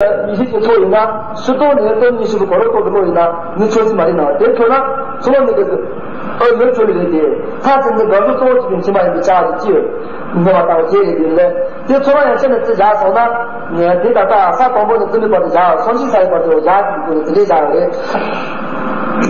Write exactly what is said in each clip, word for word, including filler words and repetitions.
ཡེ་ཤེས་ཀྱི་ཚོགས་ཡིན་ན་སྤྱིར་བཏང་ནས་སྟོང་ཉིད་ཉི་ཤུ་པའི་གོ་ལོག་རྟོག་གི་བློ་ཡིན་ན་ནི་ཆོས་ཅིག་མ་རེད་ན། དེ་ཐོས་ན་ཚོགས་ལམ་ནི་གི་ཨ་ལོས་ཆོས་ལས་རེད་དེ། མཐའ་གཅིག་ནི་དགག་སྒྲུབ་གཙོ་བོ་གཅིག་པའི་ཕྱི་མ་ཡིན་པའི་ཆ་དེ་ཅི་ཡོད། ཉེ་བ་ལྟ་བུ་ཅི་རེད་དེ་ལས། དེ་ཚོགས་ལམ་ཡང་ཕྱིར་ནི་ཅི་བཞག་སོང་ན། དེ་ད་ལྟ་ས་དང་པོ་ནས་བཙུན་མའི་བར་དུ་བཞག་སངས་རྒྱས་ས་ཡི་བར་དུ་བཞག་གི་དེ་འདྲའི་བཞག་རེད།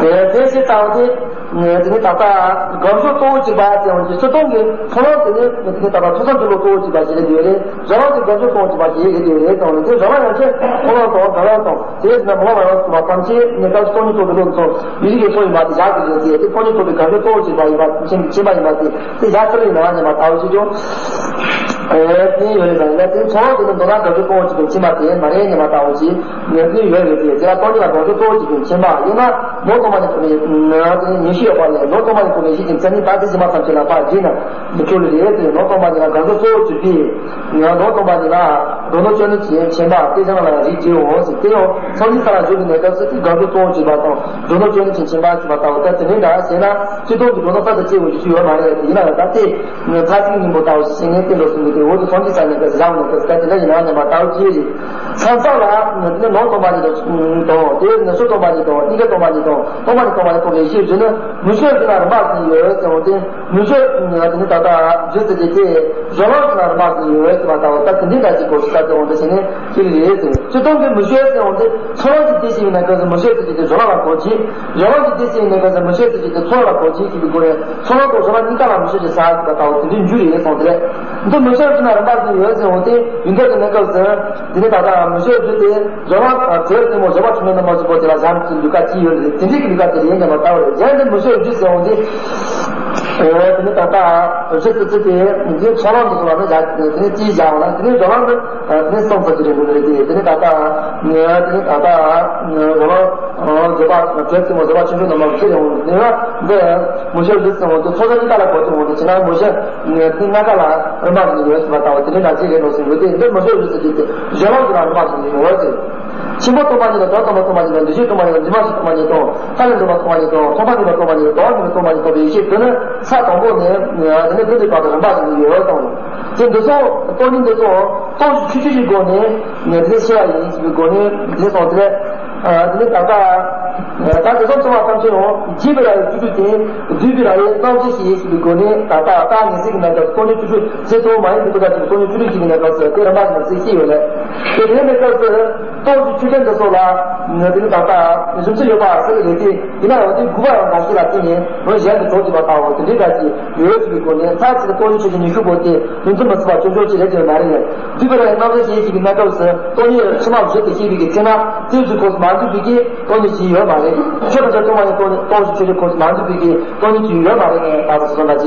དེ་ཞེས་བྱ་བ་དེ། དེ་ནི་ད་ལྟ་དགག་སྒྲུབ་གཙོ་བོ་གཅིག་པ་དེ་ཡང་སྤྱིར་བཏང་གི་ཚོགས་ལམ་དེ་ནི་དེ་ནི་ད་ལྟ་ཐོས་བསམ་སྒྲུབ་ལུགས་གཙོ་བོ་གཅིག་པ་ཞིག་རེད་དེ་རེད། རང་དབང་གི་དགག་སྒྲུབ་གཙོ་བོ་གཅིག་པ་ཞིག་རེད་དེ་རེད་དང་། དེ་རང་དབང་ཡང་ཆེ་ཚོགས་ལམ་དང་དགག་ལམ་དང་། དེས་ན་མ་ལ་རང་སོང་བ་ཐམས་ཅད་ནི་སྐབས་སྟོང་ཉིད་རྟོགས་པའི་བློ་མཚོན་ཡེ་ཤེས་ཀྱི་ཚོགས་ཡིན་པ་དེ་བཞག་གི་ཡོད་དེ། དེ་སྟོང་ཉིད་རྟོགས་པའི་དགག་སྒྲུབ་གཙོ་བོ་གཅིག་པ་ཡིན་པ་ཕྱིན་ཕྱིན་པ་ཡིན་པ་དེ་དེ་བཞག་ཚུལ་ཡིན་ནའང་ཉེ་བ་ལྟ་བུ་ཞིག་ཀྱང་ཨེ་དེ་ཡོད་རེད་ཟེར་ན། དེ་ཚོགས་ལམ་དེ་ནི་མདོར་ན་དགག་སྒྲུབ་གཙོ་བོ་གཅིག་པའི་ཕྱིན་པ་དེ་མ་རེད་ཉེ་བ་ལྟ་བུ་ཞིག་ངེས་འཛིན་ཡོད་རེད་དེ། དེ་ལ་སྟོང་ཉིད་ལ་དགག་སྒྲུབ་གཙོ་བོ་གཅིག་པའི་ཕྱིན་པ་ཡིན་ན་ལོག་སྟོང་པ་ཉིད་ཐོབ་པའི་ནང་དེ་ཉེར་ཞི་ཡོད་པ་ལས། ལོག་སྟོང་པ་ཉིད་ཐོབ་པའི་ཡེ་ཤེས་ཀྱི་མཚན་ཉིད་ད་ལྟའི་ཕྱི་མ་ཐམས་ཅད་ལ་ཕར་བརྗེས་ན་མི་འཁྲུལ་རེད་དེ། ལོག་སྟོང་པ་ཉིད་ལ་དགག་སྒྲུབ་གཙོ་བོ་གཅིག་པའི། ཡང་ལོག་སྟོང་པ་ཉིད་ལ་སྒྲོ་འདོགས་གཅོད་ནུས་ཀྱི་ཕྱིན་པ་དེ་ཀྱང་ལ་རིགས་བརྗེའོ་ཟེར། དེ་ཡང་སངས་རྒྱས་ས་ལ་འཇུག་པའི་གནས་སྐབས་སུ་དེ་དགག་སྒྲུབ་གཙོ་བོ་གཅིག་པ་དང་སྒྲོ་འདོགས་གཅོད་ནུས་ཀྱི་ཕྱིན་པ་གཅིག་པ་ལྟ་བུ་ལྟར། དེ་འདྲའི་འདྲ་ཞེ་ན་སྤྱིར་བཏང་གི་སྒྲོ་འདོགས་རྩ་དང་བཅད་པའི་ཡེ་ཤེས་ཡོད་མ་རེད་དེ། ཡིན་ན་ཡང་ད་ལྟའི་ཚར་གཅིག་གཉིས་པོ་ལྟ་བུ་ཞིག་བྱས་ནས་བསྟན་འགྲོ་གསུངས་པའི་དེ་འོག་ཏུ་སངས་རྒྱས་ས་གནས་སྐབས་སུ་བཞག་པའི་གནས་སྐབས་སུ་ད་དེ་འདྲ་ཡིན་ན་ཉམས་པ་ལྟ་བུ་ཅི་རེད། མཚམས་མཚམས་ལ་དེ་ནི་ལོག་སྟོང་པ་ཉིད་དང་། དེ་ནི་སུ་སྟོང་པ་ཉིད་དང་། གཉིས་ཀ་སྟོང་པ་ཉིད་དང་། སྟོང་པ་ཉིད་སྟོང་པ་ཉིད་རྟོགས་པའི་ཡེ་ཤེས་རྒྱུད་ནི་མུ་བཞི་རྒྱུད་ལ་རིམ་པ་བཞིན་ཡོད་ཟེར་བ་དེ། མུ་བཞི་དེ་ནི་ད་ལྟ་རྒྱུད་ཟེར་གྱི་དེ་སྦྱོར་བ་རྒྱུད་ལ་རིམ་པ་བཞིན་ཡོད་ཟེར་བ་ལྟ་བུ་ལྟར་དེ་འདྲའི་འདྲ་ཅིག་གོ་ཞིག་ལྟ་ཚེ་འོང་དུ་བྱས་ནས་ཅི་རེད་ཟེར། སྤྱིར་བཏང་གི་མུ་བཞི་ཟེར་བ་དེ་ཚོགས་ལམ་གྱི་དེ་ཞིག་ཡིན་ན་སྐབས་སུ་མུ་བཞི་ཟེར་གྱི་དེ་སྦྱོར་བ་ལ་གོ་གི། སྦྱོར་བ་གྱི་དེ་ཞིག་ཡིན་ན་སྐབས་སུ་མུ་བཞི་ཟེར་གྱི་དེ་ཚོགས་ལམ་ལ་གོ་གི་ཞེས་པའི་སྒོ་ནས་ཚོགས་ལམ་དང་སྦྱོར་བ་གཉིས་ཀ་ལ་མུ་བཞི་ཞེས་ཟེར་བ་ལྟ་བུ་དེ་འདྲའི་འགྱུར་རེད་གསུངས་ཏེ། འདི་མུ་བཞི་རྒྱུད་ལ་རིམ་པ་བཞིན་ཡོད་ཟེར་འོང་དེ་ཡིན་འདོད་ཀྱི་གནས་སྐབས་སུ། དེ་ནི་ད་ལྟ་མུ་བཞི་རྒྱུད་དེ་སྦྱོར་བ་རྫས་ལྟད་མོ་སྦྱོར་བ་ཆུང་ངུ་རྣམ་པ་བཞི་པོ་དེ་ལ་གཞན་གྱི་ལུས་ཀ་ཅི་ཡོད་རེད། དེ་འདྲའི་གི་ལུས་ཀ་དེ་ཡིན་ཉམས་པ་ལྟ་བུ་རེད། གཞན་དུ་མུ་བཞི་རྒྱུད་ཟེར་འོང་དེ། དེ་ནི་ད་ལྟ་བཞི་ཙི་ཙི་དེ་འདི་ཚོགས་ལམ་དུ་སོང་བ་ནི་བཞག་དེ་ནི་ཅི་བཞག་ལ། དེ་ནི་སྦྱོར་བ་ནི་དེ་ནི་སྟོང་ཚོ་ཅི་རེད་འདུག་རེད་དེ། དེ་ནི་ད་ལྟ་དེ་ནི་ད་ལྟ་སྦྱོར་བ་བརྗོད་པ་བྲལ་ཚུལ་མ་བཟོད་པ་ཆེན་པོའི་ནང་མ་ཚུལ་ཡོང་ནས་འདི་མུ་བཞི་རྒྱུད་ཟེར་འོང་དེ་ཚོགས་ལམ་གཉིས་ཀ་ལ་གོ་ཚུལ་འོང་དེ་ཕྱི་ནང་མུ་བཞི་ནི་ལྔ་ཀ་ལ་རིམ་པ་བཞིན་ཡོད་ཟེར་བ་ལྟ་བུ་དེ་འདྲའི་ནང་ཅི་རེད་ནོ་ཟེར་འདུག་དེ་འདི་མུ་བཞི་རྒྱུད་ཟེར་གྱི་དེ་སྦྱོར་བ་རྒྱུད་ལ་རིམ་པ་བཞིན་ཡོད་ཟེར། ཆེན་པོ་སྟོང་པ་ཉིད་དང་། དོན་དམ་པ་སྟོང་པ་ཉིད་དང་། འདུས་བྱས་སྟོང་པ་ཉིད་དང་། འདུས་མ་བྱས་སྟོང་པ་ཉིད་དང་། ཐ་མལ་འདུས་མ་སྟོང་པ་ཉིད་དང་། ཐོག་མ་མེད་པ་སྟོང་པ་ཉིད་དང་། བདག་མེད་པ་སྟོང་པ་ཉིད་རྟོགས་པའི་ཡེ་ཤེས་དེ་ནི་ས་དང་པོ་ནས་དེ་ནས་བདུན་པའི་བར་དུ་རིམ་པ་བཞིན་དུ་ཡོད་དང་། དེ་འདི་ཚོ་སྟོང་ཉིད་འདི་ཚོ་སྟོང་ཞིང་ཆོས་ཅན་གྱི་སྒོ་ནས་དེ་ནས་ཤེས་པ་ཡིན་ཞེས་པའི་སྒོ་ནས་དེ་ནས་སོང་དེ་ནས་དེ་ནས་ད་ལྟ་ད་དེ་ཚོ་ཚང་མ་ཐམས་ཅད་ཡང་རྒྱས་པའི་ར་བའི་བཅུ་དྲུག་སྟེ། བསྡུས་པའི་ར་བའི་རྣམ་འབྱེད་ཞེས་ཞེས་པའི་སྒོ་ནས་ད་ལྟ་རྟགས་ངེས་གསལ་གྱི་གནས་སྐབས་སུ་སྟོང་ཉིད་བཅུ་དྲུག་རྫས་ཐོག་མ་ཡིན་པའི་ཀུན་བརྟགས་ཀྱི་སྟོང་ཉིད་བཅུ་དྲུག་ཞེས་པའི་གནས་སྐབས་སུ་དེ་རིམ་པ་བཞིན་དུ་ཞེས་ཡོད་ལས། དེ་དེ་ནས་སྐབས་སུ་སྟོང་ཞིང་ཆོས་ཅན་འདི་ཚོ་ལ་ནི་དེ་ནི་ད་ལྟ་རྒྱུ་མཚན་ཡོད་པ་ཟེར་གྱི་རེད་དེ། ཡིན་ན་ཡང་དེ་དགོས་པ་ཡང་འགའ་ཞིག་ལ་བརྟེན་ནས་འོ་གཞན་དུ་གྲོགས་བྱེད་པ་ལྟ་བུ་དེ་འདྲའི་སྒྲ་གཅིག་ཡོད་ཟེར་བའི་སྒོ་ནས་མཐའ་གཅིག་ཏུ་སྟོང་ཉིད་ཆོས་ཅན་ཉི་ཤུ་པོ་དེ་ཡོངས་སུ་མི་ཚིག་པ་སྐྱོན་བརྗོད་ཅིག་རེད་དེ་མ་རེད་ལས། བསྡུས་པའི་ར་བའི་རྣམ་འབྱེད་ཞེས་བྱ་བའི་གནས་སྐབས་སུ་སྟོང་ཉིད་ཕྱི་མ་བཞི་སྟེ་ཞེས་པའི་གི་ཚེ་ན་དེ་བཞིན་ཁོངས་སུ་མ་འདུས་པའི་གི་སྟོང་ཉིད་ཅིག་ཡོད་མ་རེད། ཆོས་དང་ཆོས་ཐོག་མ་ཡིན་སྟོང་ཉིད་སྟོང་ཞིང་ཆོས་ཅན་ཁོངས་སུ་མ་འདུས་པའི་གི་སྟོང་ཉིད་ཅིག་ཡོད་མ་རེད་ལས།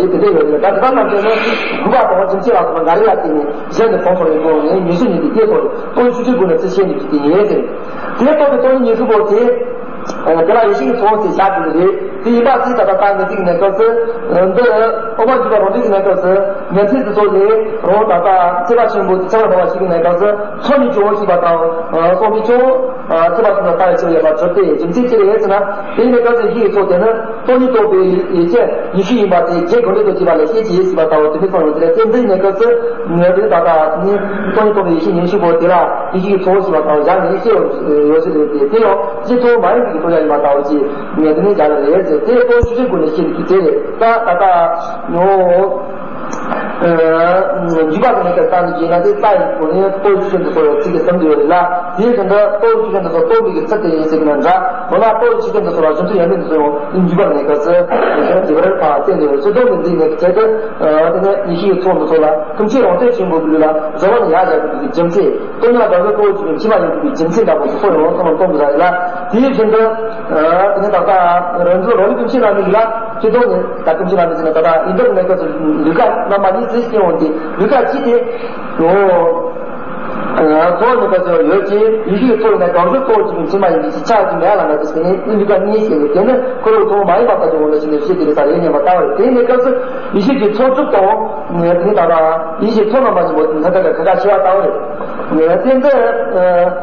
ད་དེ་ལྟར་རྣམ་འབྱེད་ནི་དགོས་པ་དང་རྒྱུ་མཚན་ལ་སོགས་པ་འགའ་རེ་ལ་བརྟེན་ནས་གཞན་དུ་གྲོགས་སོང་བའི་སྒོ་ནས་ཉི་ཤུ་ཉིད་དུ་སྐྱེས་སོ། སྟོང་ཉིད་ཆོས་ཅན་སྒོ་ནས་ཚུལ་ཤེས་ནུས་ཀྱི་དེ་ཡིན་ཟེར། དེ་ལྟ་བུའི་སྟོང་ཉིད་ཉི་ཤུ་པོ་དེ། དེ་ལ་ཡེ་ཤེས་ཀྱི་ཚོགས་ཟེར་བྱ་དགོས་རེད། དེ་ཡིན་པ་ཚིག་ད་ལྟ་ད་ངེས་ཚིག་གི་གནས་སྐབས་སུ། འདི་དབུ་མ་འཇུག་པ་རང་འགྲེལ་གྱི་གནས་སྐབས་སུ་ཉན་ཐོས་དེ་ཚོ་ལས་རང་ད་ལྟ་ཚེ་བ་ཆེན་པོ་དེ་ཚེ་བ་འབྲིང་བ་ཞིག་གི་གནས་སྐབས་སུ་ཚོགས་གཉིས་ཀྱི་འོག་ཞུགས་པ་དང་། སྟོང་པའི་ཆོས་ཚེ་བ་ཆུང་ལ་ལྟ་བའི་ཆེ་བ་ཡོད་པར་གྲུབ་སྟེ། རྒྱུ་མཚན་ཅི་རེད་ཟེར་ན། དེའི་གནས་སྐབས་སུ་ཡེ་ཤེས་ཀྱི་ཚོགས་དེ་ནི་སྟོང་ཉིད་རྟོགས་པའི་ཡེ་ཤེས་ཉི་ཤུ་ཡིན་པ་དེ་རྗེ་དགོངས་འགྲེལ་དུ་བྱས་པ་ལས་ཤེས་ཀྱི་ཡིན་ཞེས་པ་ལྟ་བུ་དེ་འདྲ་གསུངས་ཡོད་དེ་ལས། དེ་འདིའི་གནས་སྐབས་སུ་ངེས་དོན་ད་ལྟ་ནི་སྟོང་ཉིད་རྟོགས་པའི་ཡེ་ཤེས་ཉི་ཤུ་པོ་དེ་ལ་ཡེ་ཤེས་ཀྱི་ཚོགས་ཞེས་པ་དང་སྦྱར་ནས་ཤེས་ཡོད་ཟེར་ཏེ། དེ་ཡང་རྗེ་ཐོག་མ་ཡིན་པའི་རྟོགས་བྱ་ཡིན་པ་ལྟ་བུ་ཅིག་ངེས་དོན་ནི་སྦྱར་རེད་ཟེར་ཏེ། སྟོང་ཉིད་ཆོས་ཅན་སྒོ་ནས་ཤེས་ཀྱི་དེ་རེད། ད་ད་ལྟ་ནོ། འཇུག་པ་གི་གནས་སྐབས་ལྟ་ནི་བྱས་ན་དེ་ལྟ་ཡི་སྒོ་ནས་སྟོང་ཉིད་ཆོས་ཅན་དུ་གོ་བའི་ཚིག་གི་གསུམ་དུ་ཡོད་རེད་ལ། དེའི་དོན་དུ་སྟོང་ཉིད་ཆོས་ཅན་དུ་སོགས་སྟོང་པའི་གི་ཚུལ་དེ་ཡིན་ཟེར་གྱི་ན་འདྲ། འོ་ན་སྟོང་ཉིད་ཆོས་ཅན་དུ་སོགས་ལ་གཞི་མཐུན་ཡོད་མེད་དུ་སོགས་ཡང་འཇུག་པ་གི་གནས་སྐབས་སུ་དེ་བར་ཕར་བསྟན་ནས་ཡོད། ཚུལ་སྟོང་གི་འདིའི་གནས་ཀྱི་ཚད་དུ་དེ་ནས་ཡེ་ཤེས་ཀྱི་ཚོགས་འདི་ཚོ་ལ་ཀུན་མཁྱེན་རང་སྟོང་ཆེན་པོ་གི་ལུགས་ལ་བཟོ་བ་ནི་ཡང་བཞག་པའི་གི་རྒྱུ་མཚན། སྟོང་ཉིད་ལ་དགག་སྒྲུབ་གཙོ་བོ་གཅིག་པའི་ཕྱི་མ་ཡིན་པའི་རྒྱུ་མཚན་འདྲ་པོ་ཞིག་གསུངས་ཡོང་གསུངས་ལ་གཏོང་དགོས་རེད་ལ། དེའི་བཞིན་དུ་དེ་ནི་ད་ལྟ་རང་ཚོ་རང་ལུགས་ཀུན་མཁྱེན་རྣམ་སྨིན་ལ་སྤྱི་ལྡོག་ནས་ད་ཀུན་མཁྱེན་རྣམ་སྨིན་ཟེར་ན་ད་ལྟ་ཡིན་འདུག་གནས་སྐབས་སུ་ལུས་ཀ་རྣམ་པ་གཉིས་ཚུལ་སྐྱེ་འོང་དེ་ལུས་ཀ་གཅིག་དེ་ཡོད། གཙོ་བོ་ནི་སྐབས་སུ་ཡོད་ཅིང་ཡེ་ཤེས་ཀྱི་ཚོགས་ཡིན་ན་དགག་སྒྲུབ་གཙོ་བོ་གཅིག་པའི་ཕྱི་མ་ཡིན་པའི་ཕྱིར་ཆགས་ཀྱི་མེད་ལ་ན་དེ་ཟེར་ནས་ལུས་ཀ་གཉིས་སྐྱེ་བས། དེ་ནི་འཁོར་ལོ་ཚོགས་མ་ཡིན་པ་ལྟ་ཅི་འོང་ལ་ཞིག་ནས་ཤེས་ཀྱི་རེད་ས་རེད་སྙམ་པ་ལྟ་བ་རེད། དེའི་གནས་སྐབས་སུ་ཡེ་ཤེས་ཀྱི་ཚོགས་སྒྲུབ་དང་ནི་དེ་ནི་ད་ལྟ་ཡེ་ཤེས་ཚོགས་རྣམ་པ་གཉིས་པོ་ནི་ད་ལྟ་ཁ་ཁ་ཤེས་པ་ལྟ་བ་རེད། དེ་འདི་ད་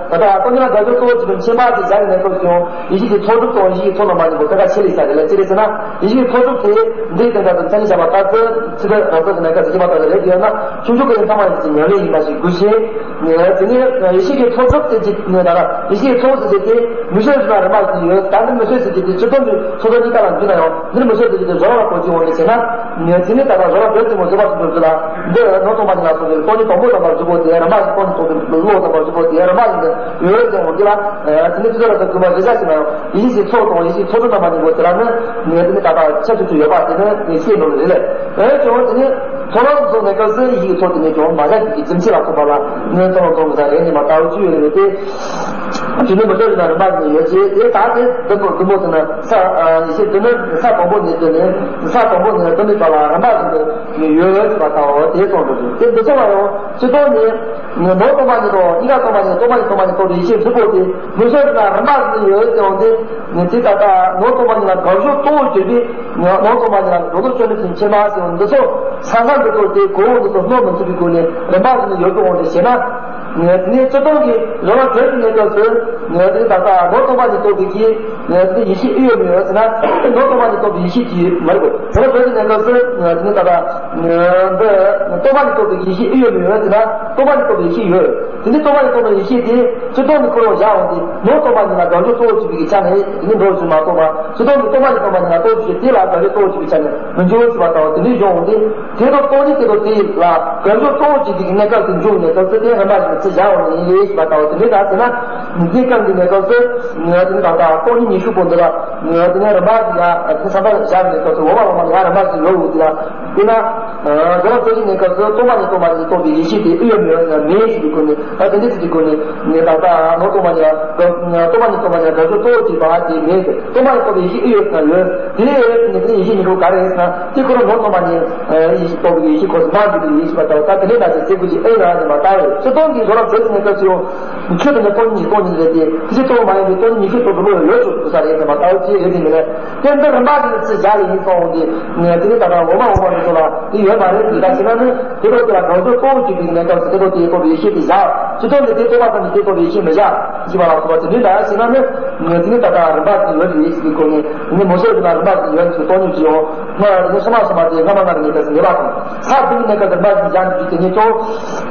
ལྟ་སྟོང་ཉིད་ལ་དགག་སྒྲུབ་གཙོ་བོ་གཅིག་པའི་ཕྱི་མ་དེ་བཞག་ནས་སྐབས་སུ་ཡང་ཡེ་ཤེས་ཀྱི་ཚོགས་སྒྲུབ་དང་ཡེ་ཤེས་ཀྱི་ཚོགས་རྣམ་པ་གཉིས་པོ་ཁ་ཁ་ཆེ་ལས་ས་རེད་ལ། ཅི་རེད་ཟེར་ན་ཡེ་ཤེས་ཀྱི་ཚོགས་སྒྲུབ་དེ་འདིའི་དོན་དག་ཏུ་མཚན་ཉིད་བྱ་བ་ལྟར་དུ་ཚིག་གི་རང་སོ་ཟེར་ན་སྐབས་སུ་སྐྱེས་པ་ལྟ་བུ་རེད། དེ་ཡང་ན་ཆུང་ཆུང་གི་ཡིན་ཚང་མ་ཡིན་གྱི་ཉམས་ལེན་ཡིན་པ་ཞིག་དགོས་ཤིང་། དེ་ནས་ཡེ་ཤེས་ཀྱི་ཚོགས་གྲུབ་ཟེར་གྱི་ནས་ད་ལ་ཡེ་ཤེས་ཀྱི་ཚོགས་ཟེར་གྱི་དེ་མི་ཤེས་ཟེར་ན་རིམ་པ་ཟེར་གྱི་ཡོད། ད་འདི་མི་ཤེས་ཟེར་གྱི་དེ་སྤྱི་སྟོང་གི་ཚོགས་གྲུབ་གཉིས་ཀ་ལ་འཇུག་ན་ཡང་འདིར་མི་ཤེས་ཟེར་གྱི་དེ་བཟོ་ལ་གོ་ཅི་འོང་ནས་བྱས་ན། དེ་ནས་ད་ལ་བཟོ་ལ་བོད་ཀྱི་མོ་བཟོ་བ་ཟེར་འདུག་ཟེར་ལ། འདི་ནོར་སྟོང་པ་ཉིད་ལ་སོགས་པའི་སྟོང་ཉིད་དང་པོ་དམ་པར་བཞུགས་པོ་དེ་རིམ་པ་ཞིག་སྟོང་ཉིད་རྟོགས་པའི་བློ་དམ་པར་བཞུགས་པོ་དེ་རིམ་པ་ཞིག་ཏུ་ཡོད་ཅེས་འོང་གི་ལ། དེ་ནས་ཅི་ལ་དགོས་མ་རེད་ཟེར་ན་ཡང་ཡེ་ཤེས་ཀྱི་ཚོགས་དང་ཡེ་ཤེས་ཀྱི་ཚོགས་གྲུབ་རྣམ་པ་གཉིས་པོ་དེ་ལ་ནི་ངས་དེ་ནི་ད་ལྟ་ཆ་ཚུལ་ཚུལ་ཡོད་པ་དེ་ནི་ངས་ཤེས་འགྲོ་གི་རེད་ལས། ཨེ་ཀྱང་དེ་ནི་ཚོགས་ལམ་བཟུང་ནས་སྐབས་སུ་ཡེ་ཤེས་ཀྱི་ཚོགས་དེ་ནས་ཀྱང་མ་བཞག་གི་རྒྱུ་མཚན་ལ་སོགས་པ་ལ་ངས་ཚོགས་ལམ་བཟུང་གི་ས་རེད་ནི་མ་ལྟ་བུ་ཅི་ཡོད་རེད་དེ། དེ་ནི་མི་ལྟོས་ན་རིམ་པ་ནས་ཡོད་ཅེས་དེ་ད་དེ་བདུན་པོ་བདུན་པོ་དེ་ནི་ས་ཡེ་ཤེས་དེ་ནི་ས་དང་པོ་ནས་དེ་ནི་ས་དང་པོ་ནས་དེ་ནི་པ་ལ་རིམ་པ་བཟུང་ནས་ཡོད་ཡོད་ཅེས་པ་ལྟ་བུ་དེ་གསུངས་འདུག་དེ་འདི་ཚོ་ལ་ཡང་སྤྱི་དོན་ནི། ནོར་སྟོང་པ་ཉིད་དང་གཉིས་ཀ་སྟོང་པ་ཉིད་སྟོང་པ་ཉིད་སྟོང་པ་ཉིད་རྟོགས་པའི་ཡེ་ཤེས་བཞི་པོ་དེ་མི་ཤེས་ན་རིམ་པ་བཞིན་ཡོད་ཟེར་འོང་དེ། ནི་དེ་ལྟ་ལྟ་ནོར་སྟོང་པ་ཉིད་ལ་དགག་སྦྱོར་གཙོ་བོར་གྱུར་པའི་ནོར་སྟོང་པ་ཉིད་ལ་སྒྲོ་འདོགས་གཅོད་ནུས་ཀྱི་མཁྱེན་པ་ཟེར་འོང་འདི་ཚོ་ས་མཚམས་འདི་ཚོ་དེ་གོ་བོ་འདི་ཚོ་སྣོན་མི་ཐུབ་པའི་སྒོ་ནས་རིམ་པ་བཞིན་ཡོད་དུ་འོང་དེ་བྱས་ན། ནི་སྤྱི་དོན་གྱི་རང་རང་གྲོལ་གྱི་གནས་སྐབས་སུ་ནི་དེ་ལྟ་ལྟ་ནོར་སྟོང་པ་ཉིད་རྟོགས་པའི་གི། ནས་དེ་ཡེ་ཤེས་ཨེ་ཡོད་མི་ཡོད་ཟེར་ན། ནོར་སྟོང་པ་ཉིད་རྟོགས་པའི་ཡེ་ཤེས་ཀྱིས་མ་རེད་གོ། དེ་ལ་བོད་ཀྱི་གནས་སྐབས་སུ་དེ་ནི་ད་ལྟ་འདི་སྟོང་པ་ཉིད་རྟོགས་པའི་ཡེ་ཤེས་ཨེ་ཡོད་མི་ཡོད་ཟེར་ན། སྟོང་པ་ཉིད་རྟོགས་པའི་ཡེ་ཤེས་ཡོད། དེ་ནི་སྟོང་པ་ཉིད་རྟོགས་པའི་ཡེ་ཤེས་དེ་སྤྱི་སྟོང་དུ་འཁོར་བར་བཞག་འོང་དུས་ནོར་སྟོང་པ་ཉིད་ལ་དགག་སྦྱོར་གཙོ་བོར་གྱུར་པའི་གི་ཆ་ནས་དེ་ནི་འགྲོ་བཞིན་མ་གཏོགས་པ་སྤྱི་སྟོང་དུ་སྟོང་པ་ཉིད་རྟོགས་པ་ཉིད་ལ་རྟོགས་བྱེད་དེ་ལ་དགག་སྦྱོར་གཙོ་བོར་གྱུར་པའི་ཆ་ནས་མི་འགྱུར་བར་གྱུར་པ་ལྟ་བུ་དེ་འདྲའི་བྱུང་འོང་དུས། དེ་དང་སྟོང་ཉིད་དེ་དང་དེ་ལ་དགག་སྦྱོར་གཙོ་བོ་བྱེད་ཀྱི་གནས་སྐབས་སུ་འབྱུང་ནས་སྐབས་སུ་དེ་རིམ་པ་བཞིན་ཚུར་བཞག་འོང་ནས་ཡིན་ལེ་ཞེས་པ་ལྟ་བུ་དེ་འདྲའི་ལ་ཟེར་ན། འདི་སྐབས་འདི་ནས་སྐབས་སུ་ང་དེ་ནི་ད་ལྟ་སྟོང་ཉིད་ཉི་ཤུ་པོ་འདི་ལ་ང་དེ་ནས་རིམ་པ་བཞིན་ལ་དེ་ས་མཐར་བཞག་ནས་སྐབས་སུ་འོ་མ་འོ་མ་ལ་ཡང་རིམ་པ་བཞིན་ཡོད་འོ་དེ་ལ། དེ་ན་དེ་ལ་སྟོང་ཉིད་ནས་སྐབས་སུ་སྟོང་པ་ཉིད་སྟོང་པ་ཉིད་རྟོགས་པའི་ཡེ་ཤེས་དེ་ཨེ་ཡོད་མི་ཡོད་ཟེར་ན་མེད་ཞེས་པའི་སྒོ་ནས་ད་དེ་འདྲའི་ཚིག་གི་སྒོ་ནས་ངས་ད་ལྟ་ནོར་སྟོང་པ་ཉིད་ལ་སྟོང་པ་ཉིད་སྟོང་པ་ཉིད་དགག་སྦྱོར་གཙོ་བོ་བྱེད་པ་དེ་མེད་དེ། སྟོང་པ་ཉིད་རྟོགས་པའི་ཡེ་ཤེས་ཨེ་ཡོད་ཟེར་ན་ཡོད། དེ་ནི་དེ་ཡེ་ཤེས་ཉི་ཤུ་ག་རེ་ཟེར་ན། དེ་ཁོ་རང་ནོར་སྟོང་པ་ཉིད་ཡེ་ཤེས་རྟོགས་པའི་ཡེ་ཤེས་ཁོ་སུ་མ་འདུས་པའི་ཡེ་ཤེས་པ་ལྟ་བུ་ད་དེ་ལས་ན་ཅི་སེ་གུ་ཅི་ཨེ་ཡང་ནི་མ་ལྟ་བས། སྤྱི་སྟོང་གི་བཟོ་ལ་བོད་ཀྱི་གནས་སྐབས་སུ་ཡང་ཆོས་དང་ནི་སྟོང་ཉིད་སྟོང་ཉིད་རེད་དེ། དེ་ཅི་སྟོང་མ་ཡིན་པའི་སྟོང་ཉིད་ཉི་ཤུ་རྟོགས་པའི་བློ་ཡང་ཡོད་ཆོག་ཏུ་ས་རེད་ཟེར་མ་ལྟ་བུ་ཅི་རེད་དེ་མི་ལས། དེ་འདི་རིམ་པ་ཅིག་ནི་ཚུར་བཞག་ལས་ཡིན་སོང་འོང་དེ། ནས་དེ་ནི་ད་ལྟ་འོ་མ་འོ་མ་རེད་ཚོ་ལ་དེ་ཡོད་མ་རེད་འདི་ལྟ་ཞེ་ན་ནི། དེ་ལྟར་དེ་ལ་དགག་སྦྱོར་གཙོ་བོ་གཅིག་པའི་གནས་སྐབས་སུ་དེ་ལྟར་དེའི་རྟོགས་པའི་ཡེ་ཤེས་དེ་བཞག་སྤྱི་སྟོང་དེ་དེ་རྟོགས་པ་ཙམ་གྱིས་དེ་རྟོགས་པའི་ཡེ་ཤེས་མི་བཞག་ཞེས་པ་ལ་སོགས་པ་དེ་འདྲའི་ལ་ཞེ་ན་ནི། ངས་དེ་ནི་ད་ལྟ་རིམ་པ་ཙམ་ཡོད་དེ་ཡེ་ཤེས་ཀྱི་སྒོ་ནས་དེ་ནི་མོ་སོ་དེ་ལ་རིམ་པ་ཙམ་ཡོད་དེ་སྟོང་ཉིད་ཀྱི་ཡོང་། སྔར་དེ་ནི་སོ་མ་སོ་མ་དེ་སྔ་མ་སྔ་རེ་ངེས་པར་ངེས་པ་དང་། ས་དེ་ནི་གནས་སྐབས་རིམ་པ་ཙམ་བཞག་འཇུག་དེ་ནི་ཀྱང་།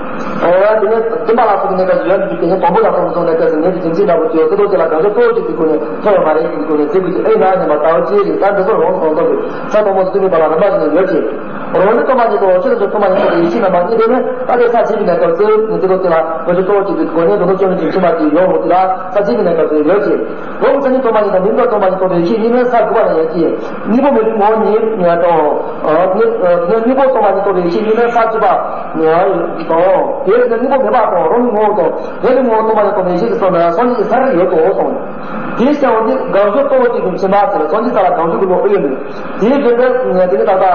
ཨོ་དེ་ནི་བདུན་པ་ལ་སོགས་ཀྱི་གནས་སྐབས་སུ་ཡོད་དེ་ནི་དང་པོ་ལ་སོགས་སོང་གནས་སྐབས་སུ་ངེས་པའི་རྒྱུ་མཚན་ལྟ་བུ་ཅིག་ཡོད་དེ་དོ་དེ་ལ་གང་ཟག་གཙོ་བོ་གཅིག་གི་སྒོ་ནས་ཐོབ་ཡོད་མ་རེད་ཀྱི་སྒོ་ནས་ཚིག་གུ་ཅིག་ཨེ་ན་ནི་མ་ལྟ་བུ་ཅི་རེད་ས་འདི་ཚོ་རོང་སོང་ཚོ་གི་ས་དང་པོ་དེ་ནི་པ་ལ་རིམ་པ་ཙམ་ཡོད་ཅིང་། རང་ལུགས་སྟོང་པ་ཉིད་དང་ཆོས་དང་ཆོས་སྟོང་པ་ཉིད་སོགས་པའི་ཡེ་ཤེས་རྣམ་པ་གཉིས་དེ་ནི་ཨ་ཏེ་ས་བྱེད་པའི་གནས་སྐབས་སུ་ནི་དེ་དང་དེ་ལ་དོན་གྱི་གཙོ་བོ་གཅིག་པའི་སྒོ་ནས་དོན་དུ་སྐྱོན་ནས་ཀྱང་ཕྱི་མ་དེ་ཡོད་འོང་དེ་ལ་ས་བྱེད་པའི་གནས་སྐབས་སུ་ཡོད་ཅེས། རང་གི་མཚན་ཉིད་སྟོང་པ་ཉིད་དང་མིང་དང་སྟོང་པ་ཉིད་རྟོགས་པའི་ཡེ་ཤེས་གཉིས་ནི་ས་དགུ་པ་ན་ཡོད་ཅེས། དངོས་པོ་མེད་པའི་ངོ་བོ་ཉིད་དང་། དངོས་པོ་སྟོང་པ་ཉིད་རྟོགས་པའི་ཡེ་ཤེས་གཉིས་ནི་ས་བཅུ་པ་དང་། དེ་ནི་དངོས་པོ་མེད་པ་དང་རང་གི་ངོ་བོ་དང་དེ་ནི་ངོ་བོ་སྟོང་པ་ཉིད་རྟོགས་པའི་ཡེ་ཤེས་སུ་སོང་ན་སངས་རྒྱས་ཀྱི་ས་རིག་ཡོད་དོ་གསུངས། དེའི་སྐྱེ་བོ་འདི་དགག་སྦྱོར་གཙོ་བོ་གཅིག་ཏུ་ཕྱིན་པ་ཟེར་སངས་རྒྱས་ས་ལ་དགག་སྦྱོར་གྱི་བློ་ཨེ་ཡོད་མོད། དེའི་རྒྱུ་འདི་དེ་ནི་ད་ལྟ་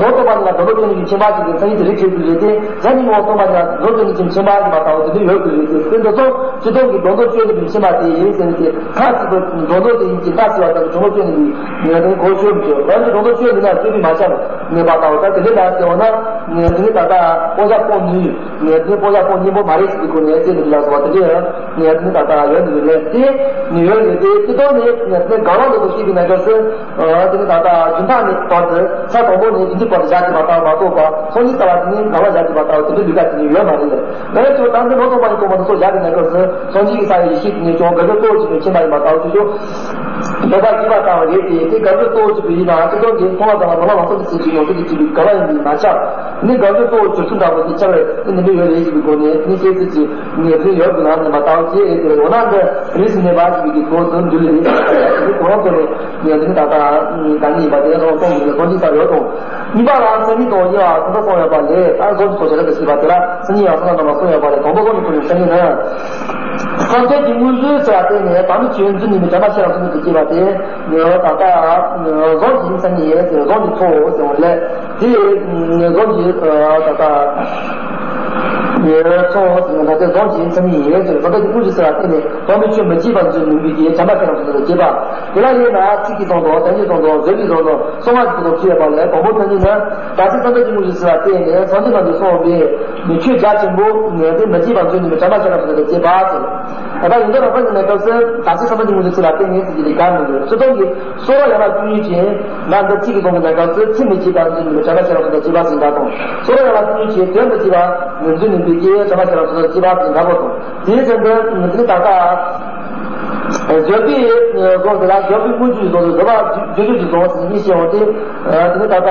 ནོར་སྟོང་པ་ཉིད་ལ་སྒྲོ་འདོགས་གཅོད་ནུས་ཀྱི་ཁྱིམ་པ་གཅིག་གི་མཚན་ཉིད་དེ་རིག་བྱེད་དགོས་རེད་དེ་གཞན་གྱི་ངོ་བོ་སྟོང་པ་ཉིད་ལ་སྒྲོ་འདོགས་གཅོད་ནུས་ཀྱི་ཁྱིམ་པ་ཡིན་པ་ལྟ་བུ་དེ་འདྲ་ཡོད་དགོས་རེད་དེ་དེ་འདི་ཚོ་སྤྱི་སྟོང་གི་སྒྲོ་འདོགས་གཅོད་ནུས་ཀྱི་ཁྱིམ་པ་དེ་ཡིན་ཟེར་ནས་དེ་མཐའ་གཅིག་ཏུ་སྒྲོ་འདོགས་དེ་ཡིན་གྱི་མཐའ་གཅིག་པ་ལྟ་བུ་སྒྲོ་འདོགས་གཅོད་ནུས་ཀྱི་ངས་དེ་གོ་ཆོད་མི་ཆོད་རང་གི་སྒྲོ་འདོགས་གཅོད་ནུས་ན་གཅོད་པའི་མ་ཆགས་མེད་པ་ལྟ་བུ་ད་དེ་འདྲ་ལ་ཟེར་བ་ན་ངས་དེ་ནི་ད་ལྟ་སྤོང་བྱ་སྤོང་ནུས་ངས་དེ་ནི་སྤོང་བྱ་སྤོང་སྙིང་པོ་མ་རེད་ཟེར་གྱི་སྒོ་ནས་ཟེར་ནས་འདི་ལ་སོགས་པ་དེ་འདྲ་ཡང་ངས་དེ་ནི་ད་ལྟ་ཡོད་ནི་ཡོད་ལས་དེ་ནི་ཡོད་ལས་དེ་སྤྱི་སྟོང་ནས་ངས་དེ་ནི་དགག་པ་འདོགས་པ་ཤེས་པའི་གནས་སྐབས་སུ། དེ་ནི་ད་ལྟ་རྒྱུན་མཐའ་ནས་བར་དུ་ས་དང་པོ་ནས་རྒྱུན་མཐའི་བར་དུ་བཞག་ཅིག་པ་ལྟ་བུ་མ་གཏོགས་པ་སངས་རྒྱས་ས་ལ་དེ་ནི་དགག་པ་བཞག་ཅིག་པ་ལྟ་བུ་དེ་འདྲ་ལུས་ཀ་དེ་ནི་ཡོད་མ་རེད་ལས། ང་ཡང་ཁྱོད་དམ་པའི་ནོར་སྟོང་པ་ཉིད་རྟོགས་པ་འདི་ཚོ་བཞག་པའི་གནས་སྐབས་སུ་སངས་རྒྱས་ཀྱི་ས་ཡི་ཡེ་ཤེས་དེ་ནི་ཀྱང་དགག་སྦྱོར་གཙོ་བོ་གཅིག་ཏུ་ཕྱིན་པ་ཡིན་པ་ལྟ་བུ་ཆོས་ཆོས་འདོད་པ་བགྱིས་པ་ལྟ་བུ་རེད་དེ་དེ་དགག་སྦྱོར་གཙོ་བོ་གཅིག་པུ་ཡིན་ནའང་སྤྱི་སྟོང་གི་མཐོང་བ་ཙམ་ལ་མི་སློབ་པ་སོ་སོ་ཚིག་གཅིག་ཡོང་ཚུལ་གྱི་གཅིག་པའི་དགག་པ་ཡིན་པའི་མ་ཆགས་ནི་དགག་སྦྱོར་གཙོ་བོ་སྦྱོར་ཚུལ་འདྲ་པོ་དེ་ཆགས་པས་དེ་འདི་འདྲ་ཡོད་རེད་ཅེས་པའི་སྒོ་ནས་ནི་སྐད་ཚིག་གཅིག་ངེས་འཛིན་ཡོད་དགོས་ན་ནི་མ་ལྟ་བུ་ཅེས་རེད་དེ་འོ་ན་འདི་རིས་སུ་མེད་པ་ཞིག་གི་གོ་དོན་འདུལ་ལེ་རེད་དེ་གོ་རང་ཐོག་ནས་ངེས་འཛིན་ད་ལྟ་གང་ཡིན་པ་དེ་རང་སྟོང་གི་སྟོང་གཅིག་ས་ཡོད་དང་གཉིས་པ་ལ་མཚན་ཉིད་དང་དབྱེ་བ་གསུམ་པ་གསུངས་ཡོད་པ་ལས་ད་གཟོད་ཀྱི་ཐོག་བྱེ་བྲག་ཏུ་ཤེས་པ་དེ་ལ་མཚན་ཉིད་ཡང་གསུམ་ལ་རྣམ་པ་གསུངས་ཡོད་པ་ལས་དང་པོ་གཟོད་ཀྱི་ཐོག་ནས་མཚན་ཉིད་ནི། བསམ་གཏན་གྱི་དངོས་གཞི་ཟེར་བ་དེ་ནི་དམ་པའི་ཆོས་འཛིན་ནུས་པའི་བྱམས་པ་ཤེས་རབ་གསུམ་ཀུན་དུ་སྐྱེས་པ་དེ་ད་ལྟ་གཟོད་ཀྱི་མཚན་ཉིད་ཡིན་ཟེར་གཟོད་ཀྱི་ཚོགས་ཟེར་བ་ལས་དེ་གཟོད་ཀྱི་ད་ལྟ་ཚོགས་ཟེར་ན་ད་ལྟ་གཟོད་ཀྱི་མཚན་ཉིད་ཡིན་ཟེར་བསམ་གཏན་གྱི་དངོས་གཞི་ཟེར་བ་དེ་ནི་དམ་པའི་ཆོས་མི་བརྗེད་པར་འཛིན་ནུས་པའི་བྱམས་པ་ཤེས་རབ་གསུམ་ཀུན་དུ་སྐྱེས་པ་དེ་ལ་དབྱེ་ན་ཚིག་གི་དོན་དང་དོན་གྱི་དོན་དང་བཟོད་པའི་དོན་དང་གསང་བ་གི་དོན་དང་ཕྱེ་བ་ལས་དང་པོ་མཚན་ཉིད་ནི་ད་ལྟ་བསམ་གཏན་གྱི་དངོས་གཞི་ཟེར་བ་དེ་ནི་སངས་རྒྱས་རྣམས་ཀྱིས་གསུངས་པའི་ཆོས་རྒྱ་ཆེན་པོ་ངས་དེ་མི་བརྗེད་པར་འཛིན་ནུས་པའི་བྱམས་པ་ཤེས་རབ་གསུམ་ཀུན་དུ་སྐྱེས་པ་ཟེར། ད་ལྟ་ཡོན་ཏན་རང་སར་གྱི་གནས་སྐབས་སུ་ད་ཅི་སམ་བྷོ་ཊ་གི་མུ་ཇི་ཚིག་ལ་བརྟེན་ནས་ཟེར་གྱི་དེ་ག་མི་འདུག་སྤྱིར་བཏང་གི་སོ་སོ་ཡན་ལག་བཅུ་གཉིས་ཀྱི་ང་འདི་ཚིག་གི་སྟེང་གི་གནས་སྐབས་སུ་ཚིག་མི་གཅིག་པ་འཛིན་པའི་བྱ་བ་ཤེས་རབ་སོ་སོ་གཅིག་པ་ཟེར་འདྲ་དང་། སོ་སོ་ཡན་ལག་བཅུ་གཉིས་ཀྱི་དོན་མི་གཅིག་པ་འཛིན་ནུས་པའི་གི་བྱ་བ་ཤེས་རབ་སོ་སོ་གཅིག་པ་ཟེར་འདྲ་པོ་དང་། དེའི་ཚེ་འདི་ཚིག་ད་ལྟ་བརྗོད་པའི་སྒོ་འདི་ལ་བརྗོད་པའི་དངོས་རྒྱུ་ཡི་སྟེང་དུ་བཟོད་པ་རྒྱུ་རྒྱུ་ཡི་སྟེང་དུ་གཉིས་ཤེས་འོང་སྟེ། དེ་ནི་ད་ལྟ་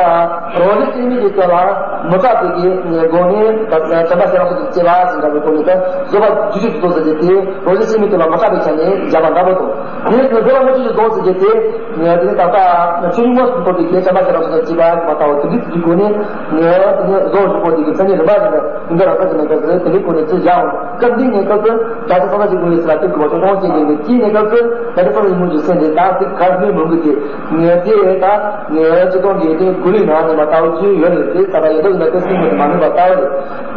རང་བཞིན་གཏི་མུག་གི་དོན་ལ་མི་སྐྲག་པའི་གི་སྒོ་ནས་བྱམས་པ་ཤེས་རབ་སོ་སོ་གཅིག་པ་ཟེར་འདྲ་པོའི་སྒོ་ནས་ད་བཟོད་པ་རྒྱུ་རྒྱུ་ཡི་སྟེང་དུ་ཟེར་ཏེ། རང་བཞིན་གཏི་མུག་གི་དོན་ལ་མི་སྐྲག་པའི་ཆ་ནས་བཞག་པ་འདྲ་པོ་དང་། དེ་ནི་བཟོད་པ་དངོས་རྒྱུ་ཡི་སྟེང་དུ་ཟེར་ཏེ། དེ་ནི་ད་ལྟ་ཆོས་ཉིད་མངོན་སུམ་རྟོགས་པའི་གི་བྱམས་པ་ཤེས་རབ་སོ་སོ་གཅིག་པ་ཟེར་བ་ལྟ་བུ་དེ་འདྲའི་ཚིག་གི་སྒོ་ནས་དེ་ནི་བཟོད་པ་རྒྱུ་པོ་དེ་གི་མཚན་ཉིད་རིམ་པ་བཞིན་དུ་ཡོན་ཏན་རང་སར་གྱི་གནས་སྐབས་སུ་དེ་འདྲའི་སྒོ་ནས་ཚིག་བཞག་འོང་། སྐབས་འདིའི་གནས་སྐབས་སུ་ད་ལྟ་སངས་རྒྱས་ཀྱི་དངོས་ཡོད་ཚུལ་ལ་ལྟོས་དགོས་པ་ཤོག་གོང་ཆེན་གྱི་ངེས་ཀྱི་གནས་སྐབས་སུ་ད་ལྟ་སངས་རྒྱས་ཀྱི་དངོས་ཀྱི་སེམས་དེ་ད་ཚིག་གར་མི་མང་གི་དེ་ངེས་དེ་ད་ངེས་སྤྱི་དོན་གྱི་དེ་དགུ་ལུས་ནང་ནས་མ་ལྟ་བུ་ཚུལ་ཡོད་ནས་དེ་ད་ལྟ་ཡོད་དོ་ཡིན་ན་དེ་སེམས་མི་མ་ནུས་པ་ལྟ་བུ་རེད།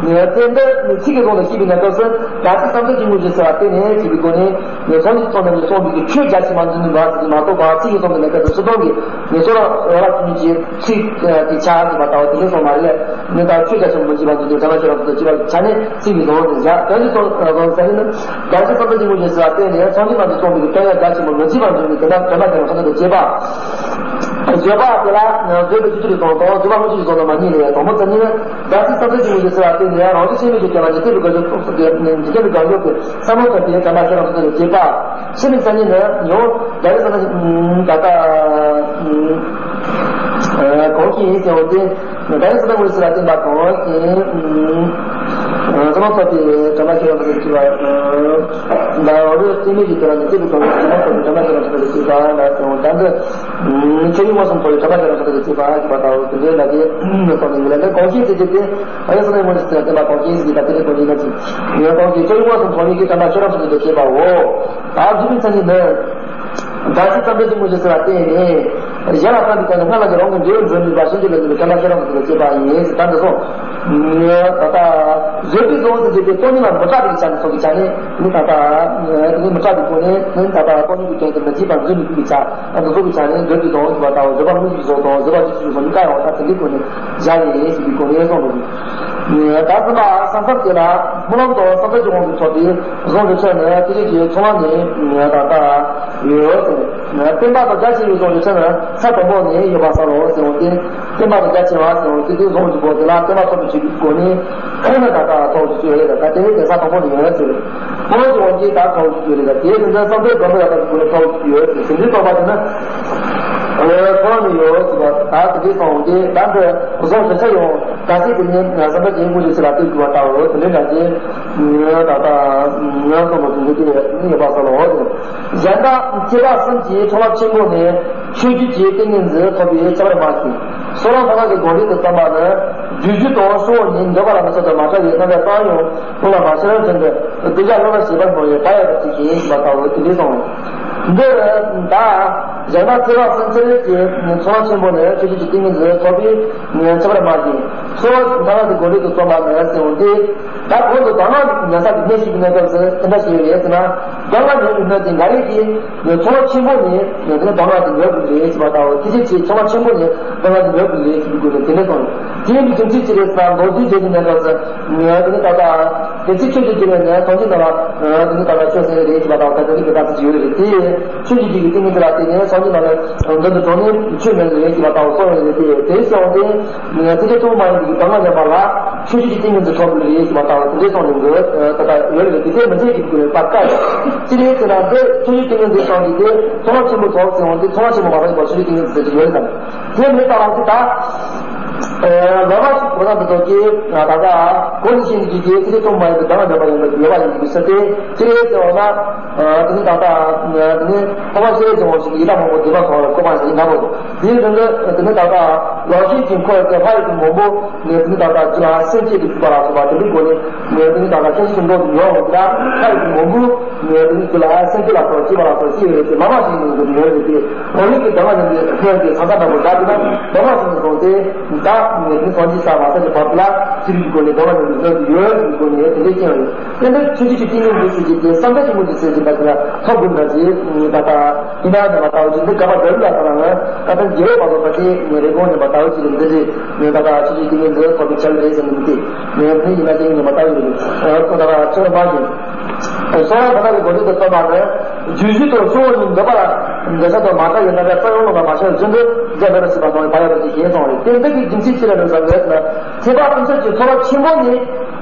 ངེས་དེ་འདི་ཚིག་གི་ཐོག་ནས་ཤེས་པའི་གནས་སྐབས་སུ་ད་ལྟ་སངས་རྒྱས་ཀྱི་དངོས་ཀྱི་ཚུལ་ལ་བརྟེན་ནས་ཞེས་པའི་སྒོ་ནས་ངེས་སངས་རྒྱས་ཀྱི་ཐོག་ནས་ནས་གསུངས་པའི་ཆོས་རྒྱ་ཆེ་མ་འཛིན་ནུས་པ་ཟེར་གྱི་མ་གཏོགས་པ་ཚིག་གི་ཐོག་ནས་གནས་སྐབས་སུ་སྤྱི་དོན་གྱི་ངེས་སོ་ར་ཡོད་ར་ཚུལ་གྱི་ཚིག་དེ་ཆ་ཟེར་མ་ལྟ་བུ་དེ་འདྲ་སོང་མ་རེད། ངས་ད་ཆོས་རྒྱ་ཆེན་པོ་མི་བྱེད་པར་འཛིན་ཏེ་བྱམས་པ་ཤེས་རབ་སོ་སོ་གཅིག་པ་གི་ཆ་ནས་ཚིག་མི་འདོར་ཏེ་བཞག་དོན་གྱི་སྟོང་རང་ས་ནི་བདག་ཅག་སངས་རྒྱས་ཀྱི་དངོས་ཀྱི་ཚུལ་ལ་བརྟེན་ནས་སངས་རྒྱས་རྣམས་ཀྱིས་གསུངས་པའི་དོན་ཡང་རྒྱ་ཆེན་པོ་མི་བྱེད་པར་འཛིན་པའི་དོན་དག་དོན་དག་དེ་རང་ས་ནི་དུ་བྱེད་པ། བརྗོད་པ་དེ་ལ་བརྗོད་པའི་སྤྱི་ཚུལ་གྱི་དོན་དང་བརྗོད་པ་དངོས་ཀྱི་གཞི་བཟུང་ལ་མ་གཉིས་ལས་དང་པོ་ཙམ་ནི་བདག་ཅག་སངས་རྒྱས་ཀྱི་དངོས་ཀྱི་ཚུལ་ལ་བརྟེན་ནས་རང་བཞིན་གཏི་མུག་གི་དོན་ལ་འཇིག་རྟེན་པའི་དགག་སྒྲུབ་སོགས་ཀྱི་འཇིག་རྟེན་པའི་དགག་སྒྲུབ་ཀྱི་བསམ་བློ་ཐོབ་པའི་བྱམས་པ་ཤེས་རབ་སོ་སོ་དུ་བྱེད་པ། ཕྱི་མིག་ཙམ་ཉིད་ནི་ཡང་བདག་ཅག་སངས་རྒྱས་ཀྱི་ད་ལྟ་གང་ཞིག་ཡིན་ཟེར་བ་དེ། བདག་ཉིད་སོ་སོའི་ངོས་སུ་ལ་བརྟེན་པ་གང་ཞིག །བསམ་བློ་ཐོབ་པའི་བྱམས་པ་ཤེས་རབ་སོ་སོ་ཞེས་པ། ད་འོ་རེ་སེམས་མེད་ཀྱི་དོན་ལ་ཉིད་སྐྱེས་པའི་གང་ཞིག་བསམ་བློ་ཐོབ་པའི་བྱམས་པ་ཤེས་རབ་སོ་སོ་ཞེས་པ་ལ་ཟེར་བ་ད་འདི་ཆོས་ཉིད་མངོན་སུམ་རྟོགས་པའི་བྱམས་པ་ཤེས་རབ་སོ་སོ་ཞེས་པ་ཞེས་པ་ལྟ་བུ་དེ་འདྲའི་ལ་དེ་སོགས་ནས་ངེས་ལ་ནི་གང་ཞིག་ཟེར་རྒྱུ་དེ་བདག་ཉིད་སོ་སོའི་ངོས་སུ་ལ་བརྟེན་པ་གང་ཞིག་ཟེར་གྱི་ད་དེ་ནི་གང་ཞིག་ན་ཅི་ངས་གང་ཞིག་ཆོས་ཉིད་མངོན་སུམ་རྟོགས་པའི་བྱམས་པ་ཤེས་རབ་སོ་སོ་ཞེས་པའོ། ད་བརྗོད་པའི་མཚན་ཉིད་ནི། བདག་ཅག་སངས་རྒྱས་ཀྱི་དངོས་ཀྱི་ཚུལ་ལ་བརྟེན་ནས། གཞན་ལ་བསམ་པའི་སྒོ་ནས་སྔར་ལ་ཡང་རང་གི་འབྲས་བུ་འབྱུང་ནུས་པ་ཤེས་རྒྱུ་ལ་ནུས་པའི་བྱམས་པ་ཤེས་རབ་ཀྱི་ཚུལ་ལ་སྐྱེས་པ་ཡིན་ཟེར་ད་འདི་སོང་། ད་ལྟ་བཟོད་པའི་གཟུངས་སུ་འཇུག་པའི་སྟོང་ཉིད་ལ་མི་སྐྲག་པའི་ཆ་ནས་སོགས་ཀྱི་ཆ་ནས་ནི་ད་ལྟ་དེ་ནི་མི་སྐྲག་པའི་སྒོ་ནས་ནི་ད་ལྟ་སྟོང་ཉིད་ཀྱི་དོན་དུ་མི་བྱེད་པར་འཛིན་ནུས་པའི་ཆ་ད་འདི་སོགས་ཀྱི་ཆ་ནས་བཟོད་པའི་གཟུངས་ཀྱི་བར་དང་བཟོད་པ་དངོས་ཀྱི་གཟུངས་དང་བཟོད་པ་ཅི་ཞིག་གཟུངས་ནི་བཀའ་ཡང་ད་དེ་འདྲའི་སྒོ་ནས་བཞག་ཡིན་ཞེས་པའི་སྒོ་ནས་གསུངས་པ་ཡིན། ད་ཚུལ་མ་སངས་རྒྱས་ལ་སྨོན་ལམ་དང་སངས་རྒྱས་ཀྱི་དབང་གིས་ཐོབ་པའི་གཟུངས་ཀྱི་ཆོས་ནི་དེ་ཉིད་ཀྱི་ཚོགས་ལམ་ནས་ད་ལྟ་ཡོད་ཟེར། བརྟན་པ་དང་རྒྱ་ཆེ་བའི་གཟུངས་ཀྱི་ཆོས་ནི་ས་དང་པོ་ནས་ཡོད་པར་གསུངས་ལོ་ཟེར་བ་སྟེ། བརྟན་པ་དང་རྒྱ་ཆེ་བ་ཟེར་བ་སྟེ་དེ་གཟུངས་ཀྱི་སྒོ་དེ་ལ་བརྟན་པ་ཐོབ་པའི་ཆོས་ཀྱི་སྒོ་ནས་ད་ལྟ་ཐོབ་ཀྱི་ཆོས་རེད་ད་དེ་ནི་དེ་ས་དང་པོ་ནས་ཡོད་ཟེར། ཁོ་རང་གི་དབང་གིས་ད་ཐོབ་ཀྱི་ཆོས་རེད་ད་དེའི་དེ་འདྲ་བསམ་གཏན་སྒོམ་པ་ཡག་པ་གི་སྒོ་ནས་ཐོབ་ཀྱི་ཡོད་ཟེར་དེ་འདྲའི་རྟོགས་པ་དེ་ནི། ཁོ་རང་ནས་ཡོད་ཟེར་བ་ད་དེ་འདྲའི་སོང་དེ་ད་འདི་གཟུངས་དྲི་ཆ་ཡོང་ད་ཅི་དེ་ཉིད་བསམ་པ་ཅན་དངོས་ཀྱི་ཚུལ་ལ་ལྟོས་དགོས་པ་ལྟ་བུ་དེ་འདྲའི་ང་ཅི་ད་ལྟ་ང་སོང་བ་དེ་འདྲའི་དེ་ཡོད་པ་སོགས་ལ་འོ་དེ་གཞན་དག་སྐྱེ་བ་གསུམ་གྱི་ཚོགས་ལམ་ཆེན་པོ་ནས་ཆོས་བརྒྱུད་ཀྱི་ཏིང་ངེ་འཛིན་ཐོབ་པའི་ཁྱད་པར་མ་ཞིག་སོ་རང་ཐ་ན་གི་སྒོམ་རིམ་དུ་བརྩམས་པ་ནི་རྒྱུ་རྒྱུད་དང་སྲོག་ཉིད་འདོད་པ་ལ་མི་ཚོགས་པའི་མ་ཐག་ཡི་རྣམ་པ་གསང་ཡང་ལྷུང་ལ་མ་ཤར་བར་འཛིན་པའི་གདུལ་བྱ་བློ་ལ་ཞེན་པར་མོས་པའི་བག་ཡོད་པ་ཅིག་ཡིན་ཞེས་པ་ལྟ་བུ་དེ་འདྲའི་གསུངས། འདི་ད་གཞན་དག་ཚེ་བ་གསུམ་ཚེ་རིལ་གྱི་ཚོགས་ལམ་ཆེན་པོ་ནས་ཆོས་བརྒྱུད་ཀྱི་ཏིང་ངེ་འཛིན་ཐོབ་པའི་ཁྱད་པར་མ་ཡིན། སོ་ཐ་ན་དེ་སྒོམ་རིམ་དུ་བརྩམས་པ་ནས་ཟེར་འོང་སྟེ། ད་གོང་དུ་གདམས་ངག་ཉན་ས་ཀྱི་གནས་ཤིག་གི་གནས་སྐབས་སུ་དེ་འདྲ་ཞིག་ཡོད་རེད་ཟེར་ན། གདམས་ངག་ཉན་པའི་སྣོད་དེ་འགའ་རེ་གིས་ཚོགས་ལམ་ཆེན་པོ་ནས་གདམས་ངག་དེ་ཉན་དགོས་རེད་ཟེར་བ་ལྟ་བུ་དེ་ཅི་ཕྱིར་ཚོགས་ལམ་ཆེན་པོ་ནས་གདམས་ངག་དེ་ཉན་དགོས་རེད་ཟེར་དགོས་རེད་དེ་འདྲ་གསུངས་ཡོད། དེ་ཡིན་པའི་རྒྱུ་མཚན་ཅི་རེད་ཟེར་ན་མདོ་སྡེ་རྒྱན་གྱི་གནས་སྐབས་སུ་དེ་ནི་ད་ལྟ་དེ་ཚེ་ཆོས་ཀྱི་དུས་ནས་ཐམས་ཅད་རྣམས་ལ་དེ་ནི་ད་ལྟ་ཆོས་གསན་རེད་ཟེར་བ་ལྟ་བུ་ད་ལྟ་དེ་གི་ད་ཚིག་ཡོད་རེད་དེ། ཆོས་ཀྱི་རྒྱུད་ཀྱི་ཏིང་ངེ་འཛིན་ལ་བརྟེན་ནས་སངས་རྒྱས་རྣམས་ལ་མདུན་དུ་བྱོན་ནས་ཆོས་ཉན་དགོས་རེད་ཟེར་བ་ལྟ་བུ་གསུངས་ཡོད་རེད་དེ། དེ་གསུངས་ཏེ། ཚིག་གི་ཐུན་མོང་མ་ཡིན་པའི་གདམས་ངག་ཉན་པ་ལ་ཆོས་བརྒྱུད་ཀྱི་ཏིང་ངེ་འཛིན་ཐོབ་དགོས་རེད་ཟེར་བ་ལྟ་བུ་དེ་འདྲའི་གསུངས་ནས་འདུག་ད་ལྟ་ཡོད་རེད་དེ་དེ་མི་འཐད་ཀྱི་དགོས་རེད་པ་དཀའ་ཅི་རེད་ཟེར་ན་དེ་ཆོས་བརྒྱུད་ཏིང་ངེ་འཛིན་སོང་གི་དེ་ཚོགས་ལམ་ཆེན་པོ་ཐོབ་ཟེར་འོང་དེ་ཚོགས་ལམ་ཆེན་པོ་མ་ཐོབ་པར་ཆོས་བརྒྱུད་ཏིང་ངེ་འཛིན་ཟེར་གྱི་ཡོད་རེད་དམ། དེ་མེད་པ་ལ་དེ་ད་ལོ་མ་ཞིག་གོ་ས་འདི་ཚོ་གི་ད་ལྟ་གོ་ནི་ཤེས་ཀྱི་གི་ཚིག་གི་ཐུན་མོང་མ་ཡིན་པའི་གདམས་ངག་ཉན་པ་ཡིན་པའི་ཡོད་པ་ཡིན་གྱི་ཟེར་ཏེ་ཅི་རེད་ཟེར་བ་ན། དེ་ནི་ད་ལྟ་དེ་ནི་ཐོག་མ་ཤེས་རབ་ཀྱི་དབང་ཕྱུག་གི་ཡི་དམ་དབང་པོ་འདུས་པ་ཐོབ་པའི་གོ་འཕང་ཞིག་ཡིན་ན་མོད། དེའི་རིང་ལ་དེ་ནི་ད་ལྟ་ལོ་ཤས་ཀྱི་འཁོར་གྱི་ལྷ་ཡི་གི་མང་པོ་ནས་དེ་ནི་ད་ལྟ་རྒྱུད་ལ་སེམས་བསྐྱེད་དུ་ཞུགས་པ་ལ་སོགས་པ་དེ་འདྲའི་སྒོ་ནས་ནས་དེ་ནི་ད་ལྟ་ཁྱད་ཆོས་ཀྱི་མདོ་དུ་ཡོང་བ་ལ་ལྷ་ཡི་གི་མང་པོ་ནས་དེ་ནི་རྒྱུད་ལ་སེམས་བསྐྱེད་ལ་སོགས་བསྐྱེད་པ་ལ་སོགས་བསྐྱེད་ཡོད་རེད་དེ་མ་མ་ཞིག་ནས་དེ་ཡོད་རེད་དེ་འོ་ཡིན་གྱི་གདམས་ངག་ཉན་པའི་ཕན་གྱི་ས་མཐའ་དང་པོ་བདག་གིས་ན་གདམས་ངག་ཟིན་ནས་བཟུང་སྟེ་ད་ནས་དེ་ནི་སངས་རྒྱས་ས་མ་ས་ཀྱི་བར་དུ་ལ་ཅི་རིགས་ཀྱི་སྒོ་ནས་གདམས་ངག་ཉན་པའི་སྣོད་དུ་ཡོད་ཀྱི་སྒོ་ནས་དེ་འདྲའི་རྐྱེན་ཡོད། དེ་འདྲ་ཆོས་བརྒྱུད་ཀྱི་ཏིང་ངེ་འཛིན་ཟེར་གྱི་དེ་བསམ་གཏན་གྱི་དངོས་ཀྱི་ཟེར་གྱི་འདྲ་ཞིག་ལ་ཐོབ་དགོས་འདྲ་ཞིག་ད་ལྟ་ཡིན་ན་ཡང་མ་ལྟ་བ་ཅིག་འདི་ག་པར་འགྲོ་ལ་ད་ང་ད་ལྟ་རྒྱལ་བ་མ་ཐོབ་པ་དེ་ངས་རེ་སྐོང་ནས་མ་ལྟ་བ་ཅིག་ལ་འདི་རེད་ངས་ད་ལྟ་ཆོས་བརྒྱུད་ཀྱི་ཏིང་ངེ་འཛིན་ཐོབ་པའི་ཆ་ལ་རེད་ཟེར་ནས་མི་དེ་ངས་འདི་ཡིན་ན་དེ་ཡིན་ནས་མ་ལྟ་བ་རེད་ཁོ་ད་ལྟ་ཆོས་ར་མ་ཡིན། སོ་ར་བ་ད་གི་གོ་རིམ་དུ་སྟོན་པ་ནི། རྒྱུ་རྒྱུ་དང་གཙོ་བོ་གཉིས་འདོད་པ་ལ་འདོད་ཆགས་དང་མ་དག་ཡིན་ན་ཡང་རྩ་ཡོང་ལོག་པ་མ་ཤར་བར་དུ་རྒྱུ་འདོད་པ་ཞེས་པ་དང་བ་ཡ་བ་དེ་ཞེས་སོང་བས། དེ་འདི་གི་རྒྱུ་མཚན་ཅི་ལ་རེད་ཟེར་ན། ཐེག་པ་དཔེ་མཚོན་གྱི་ཚོར་བ་ཆེན་པོ་ནི་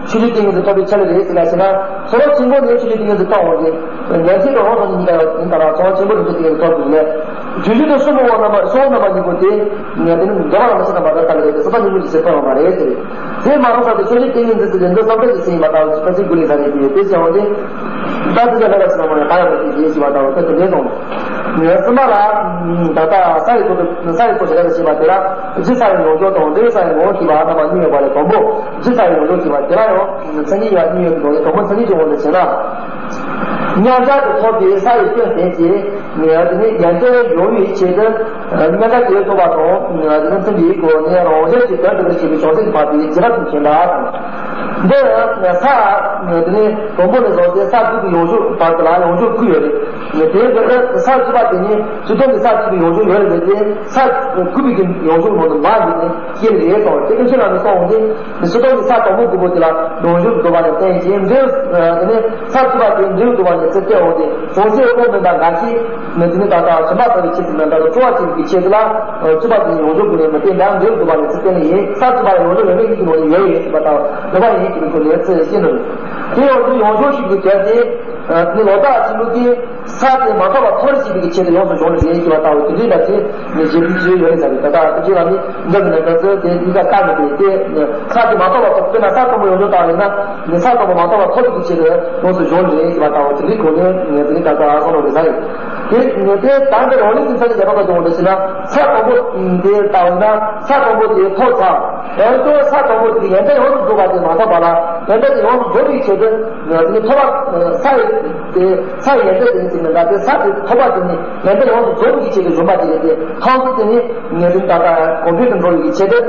ཆོས་ཅན་ཏིང་ངེ་འཛིན་ཐོབ་པའི་ཆ་ལ་རེད་ཟེར་ལ་ཞེ་ན། ཚོར་བ་ཆེན་པོ་ནི་ཆོས་ཅན་ཏིང་ངེ་འཛིན་ཐོབ་འོང་ཞིང་། ཉན་ཐོས་དང་རང་སངས་རྒྱས་གཉིས་ཀ་ཡང་ཡིན་པ་ལ་ཚོར་བ་ཆེན་པོ་རིན་ཆེན་ཏིང་ངེ་འཛིན་ཐོབ་དགོས་ནས། རྒྱུ་རྒྱུ་དང་གཙོ་བོ་རྣམ་པ་གཙོ་བོ་རྣམ་པ་གཉིས་པོ་དེ་ནི་དེ་ནི་འདོད་པ་ལ་མ་ཤར་ན་མ་དག་ས་ལ་རེད་དེ་སོ་སོ་ཉིད་ཀྱི་ཆེད་ཐོབ་པ་མ་རེད་ཟེར། དེ་མ་གཏོགས་ས་དེ་ཆོས་ཅན་ཏིང་ངེ་འཛིན་ཟེར་དེ་འདི་བསམ་གཏན་གྱི་སེམས་ཡིན་པ་ལྟ་བུ་ཕར་ཚུར་དགོས་ལས་ས་རེད་དེ་དེ་བྱ་བ་དེ། ད་དེ་ཚོ་ལས་ཀ་ཞིག་ན་མ་ཡང་ག་ཡང་མེད་དེ་ཞེས་པ་ལྟ་བུ་ཁོས་དེ་འདྲའི་གསུངས། ངས་གསུམ་པ་ལ། ད་ལྟ་ས་ཡི་ཐོག་ཏུ་ས་ཡི་ཐོག་ཞེས་པ་ཞེས་པ་དེ་ལ་རྒྱུ་ས་ཡི་ཡོངས་གྱུར་དང་འབྲས་བུ་ས་ཡི་ངོ་བོ་ཞེས་པ་རྣམ་པ་གཉིས་ཡོད་པ་ལས་དང་པོ་རྒྱུ་ས་ཡི་ཡོངས་གྱུར་ཞེས་པ་དེ་ལ་ཡང་མཚན་ཉིད་ཡང་གཉིས་ཡོད་དེ་དང་པོ་མཚན་ཉིད་ཀྱི་དབང་དུ་བྱས་ན། མཉམ་གཞག་ཏུ་ཐོབ་པའི་ས་ཡི་སྐྱོན་ཟད་ཅིང་། དེ་ནི་ཡོན་ཏན་ཡོང་བའི་ཆེད་དུ། མཉམ་གཞག་གི་ཐོབ་པ་དང་། དེ་ནི་མཐུན་པའི་སྒོ་ནས་རང་བཞིན་གྱི་དོན་དུ་ཞེས་པའི་བྱང་སེམས་འཕགས་པའི་རྗེས་དཔག་ཏུ་མཁྱེན་པ་དང་། འདི་ས་དེ་ནི་དང་པོ་ནས་བཟུང་སྟེ་ས་དགུ་པའི་ཡོངས་གྱུར་བར་དུ་ལ་ཡོངས་གྱུར་དགུ་ཡོད་རེད། དེའི་འོག་ཏུ་ས་བཅུ་པ་དེ་ནི་སྤྱི་ལྡོག་གི་ས་བཅུ་པའི་ཡོངས་གྱུར་ཡོད་རེད་དེ་ས་དགུ་པའི་གི་ཡོངས་གྱུར་ནང་དུ་མ་ཡིན་ནས་སྐྱེ་རེད་དང་དེ་ཀུན་ཤེས་རང་ནས་གསུངས་འོང་སྟེ། སྤྱི་ལྡོག་གི་ས་དང་པོ་དགུ་པོ་དེ་ལ་ཡོངས་གྱུར་འདོད་པ་ནས་བསྟན་ཅིང་འབྲས་བུ་དེ་ནི་ས་བཅུ་པ་དེ་འབྲས་བུ་འདོད་པ་ནས་ཚུར་བསྟན་འོང་སྟེ་བྱང་སེམས་དབང་མིན་པ་འགའ་ཞིག་ནི་དེ་ནི་ད་ལྟ་བྱིན་པ་ལྟ་བུའི་ཆེད་དུ་མིན་པར་སྤྲོ་བ་བྱེད་པའི་ཆེད་དུ་ལ་བཅུ་པ་དེ་ནི་ཡོངས་གྱུར་དགུ་ནས་མི་བསྟན་ན་འབྲས་བུ་འདོད་པ་ནས་ཚུར་བསྟན་ནི་ཡིན། ས་བཅུ་པ་ཡོངས་གྱུར་ཡོད་མེད་གཉིས་ཀྱི་ནང་ནས་ཡོད་ཡོད་ཅེས་པ་དང་འདོད་པ་ཡིན་ཞེས་པའི་སྐོར་ལས་ཚུལ་བཤད་ནོ། དེ་ཡང་དེ་ཡོངས་གྱུར་ཞིག་ཏུ་གྱུར་ཏེ། དེ་ནི་ལོག་ལྟ་ཆེན་པོ་གིས་ས་དེ་མ་ཐོབ་པ་ཐོབ་པར་བྱེད་པའི་ཆེད་དུ་ཡོངས་སུ་སྦྱོང་ནི་རེད་ཅེས་པ་ལྟ་བུ་དེ་འདྲའི་ལ་ཚེ་ནི་ཞེ་པོ་ཅིག་ཡོད་རེད་ཟེར་བའི་ད་ལྟ་དེ་ཚོའི་ལ་ནི་འདི་གི་ནང་ག་ཚོད་དེ་གཉིས་ཀ་བཀག་ནས་དེ་དེ་ས་དེ་མ་ཐོབ་པ་ཐོབ་དཔེར་ན་ས་དང་པོ་ཡོངས་སུ་བཏང་བ་ཡིན་ན་ནི་ས་དང་པོ་མ་ཐོབ་པ་ཐོབ་པའི་ཆེད་དུ་ཡོངས་སུ་སྦྱོང་ནི་རེད་ཅེས་པ་ལྟ་བུ་དེ་འདྲའི་སྒོ་ནས་ནི་དེ་ནི་ད་ལྟ་ཨ་སོང་ལོ་རེད་ཟེར་རེད། དེ་ནི་དེ་དང་དེ་རང་ལུགས་ཀྱི་མཚན་ཉིད་ཀྱི་བྱེ་བྲག་ཏུ་འོང་དུ་ཕྱིན་ན་ས་དང་པོ་དེ་ལྟ་བུ་ན་ས་དང་པོ་དེ་ཐོབ་ཚར། ཡང་ཀྱང་ས་དང་པོ་དེ་ཡོན་ཏན་ཡོངས་སུ་རྫོགས་པ་དེ་མ་ཐོབ་པ་ལ་ཡོན་ཏན་དེ་ཡོངས་སུ་རྫོགས་པའི་ཆེད་དུ་དེ་ནི་ཐོབ་པ་ས་ཡི་དེ་ས་ཡི་ཡོན་ཏན་དེ་ནི་ཅི་ནི་འདྲ་དེ་ས་དེ་ཐོབ་པ་དེ་ནི་ཡོན་ཏན་ཡོངས་སུ་རྫོགས་པའི་ཆེད་དུ་བྱུང་བ་དེ་ཡིན་ཏེ་ཐོབ་པ་དེ་ནི་ངེས་དོན་ད་ལྟ་གོང་འཕེལ་དུ་འགྲོ་བའི་ཆེད་དུ།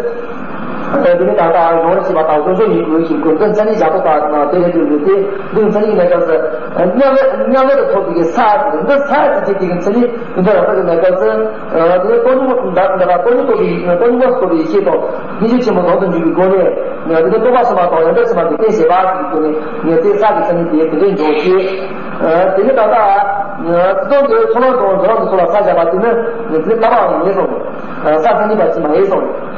དེ་ནི་ད་ལྟ་ཡོངས་སུ་ཤེས་པ་དང་སོ་སོ་ཡིན་དགོས་ཤིང་ཀུན་མཚན་ཉིད་བཞག་པ་དང་དེ་ལས་བརྗོད་པའི་དེ་འདི་མཚན་ཉིད་ཀྱི་གནས་སྐབས་སུ་མཉམ་མེད་མཉམ་མེད་དུ་ཐོབ་པའི་ས་དེ་འདི་ས་དེ་ཚེ་དེ་གི་མཚན་ཉིད་འདི་འདྲ་རབ་ཏུ་གནས་སྐབས་སུ་དེ་ནི་སྟོང་ཉིད་མ་འདི་ལ་སྟོང་ཉིད་རྟོགས་པའི་སྟོང་ཉིད་མ་རྟོགས་པའི་ཡེ་ཤེས་དང་སྙིང་རྗེ་ཆེན་པོ་དོན་དུ་འཇུག་པའི་སྒོ་ནས་དེ་ནི་རྟོགས་པ་ཕྱི་མ་དང་ཡོན་ཏན་ཕྱི་མ་དེ་བསྟན་བྱེད་པ་དེ་གི་སྒོ་ནས་ངས་དེ་ས་དེ་མཚན་ཉིད་དེ་དེ་འདྲའི་འཇོག་ཅེས། དེ་ནི་ད་ལྟ་སྤྱི་བཏང་གི་ཚོགས་ལམ་དང་འདུལ་ལམ་དུ་སོགས་ལ་ས་བཞག་པ་དེ་ནི་དེ་ལྟ་བའང་ཡིན་གསུངས། ས་མཚན་ཉིད་པ་ཅིག་མ་ཡིན་གསུངས།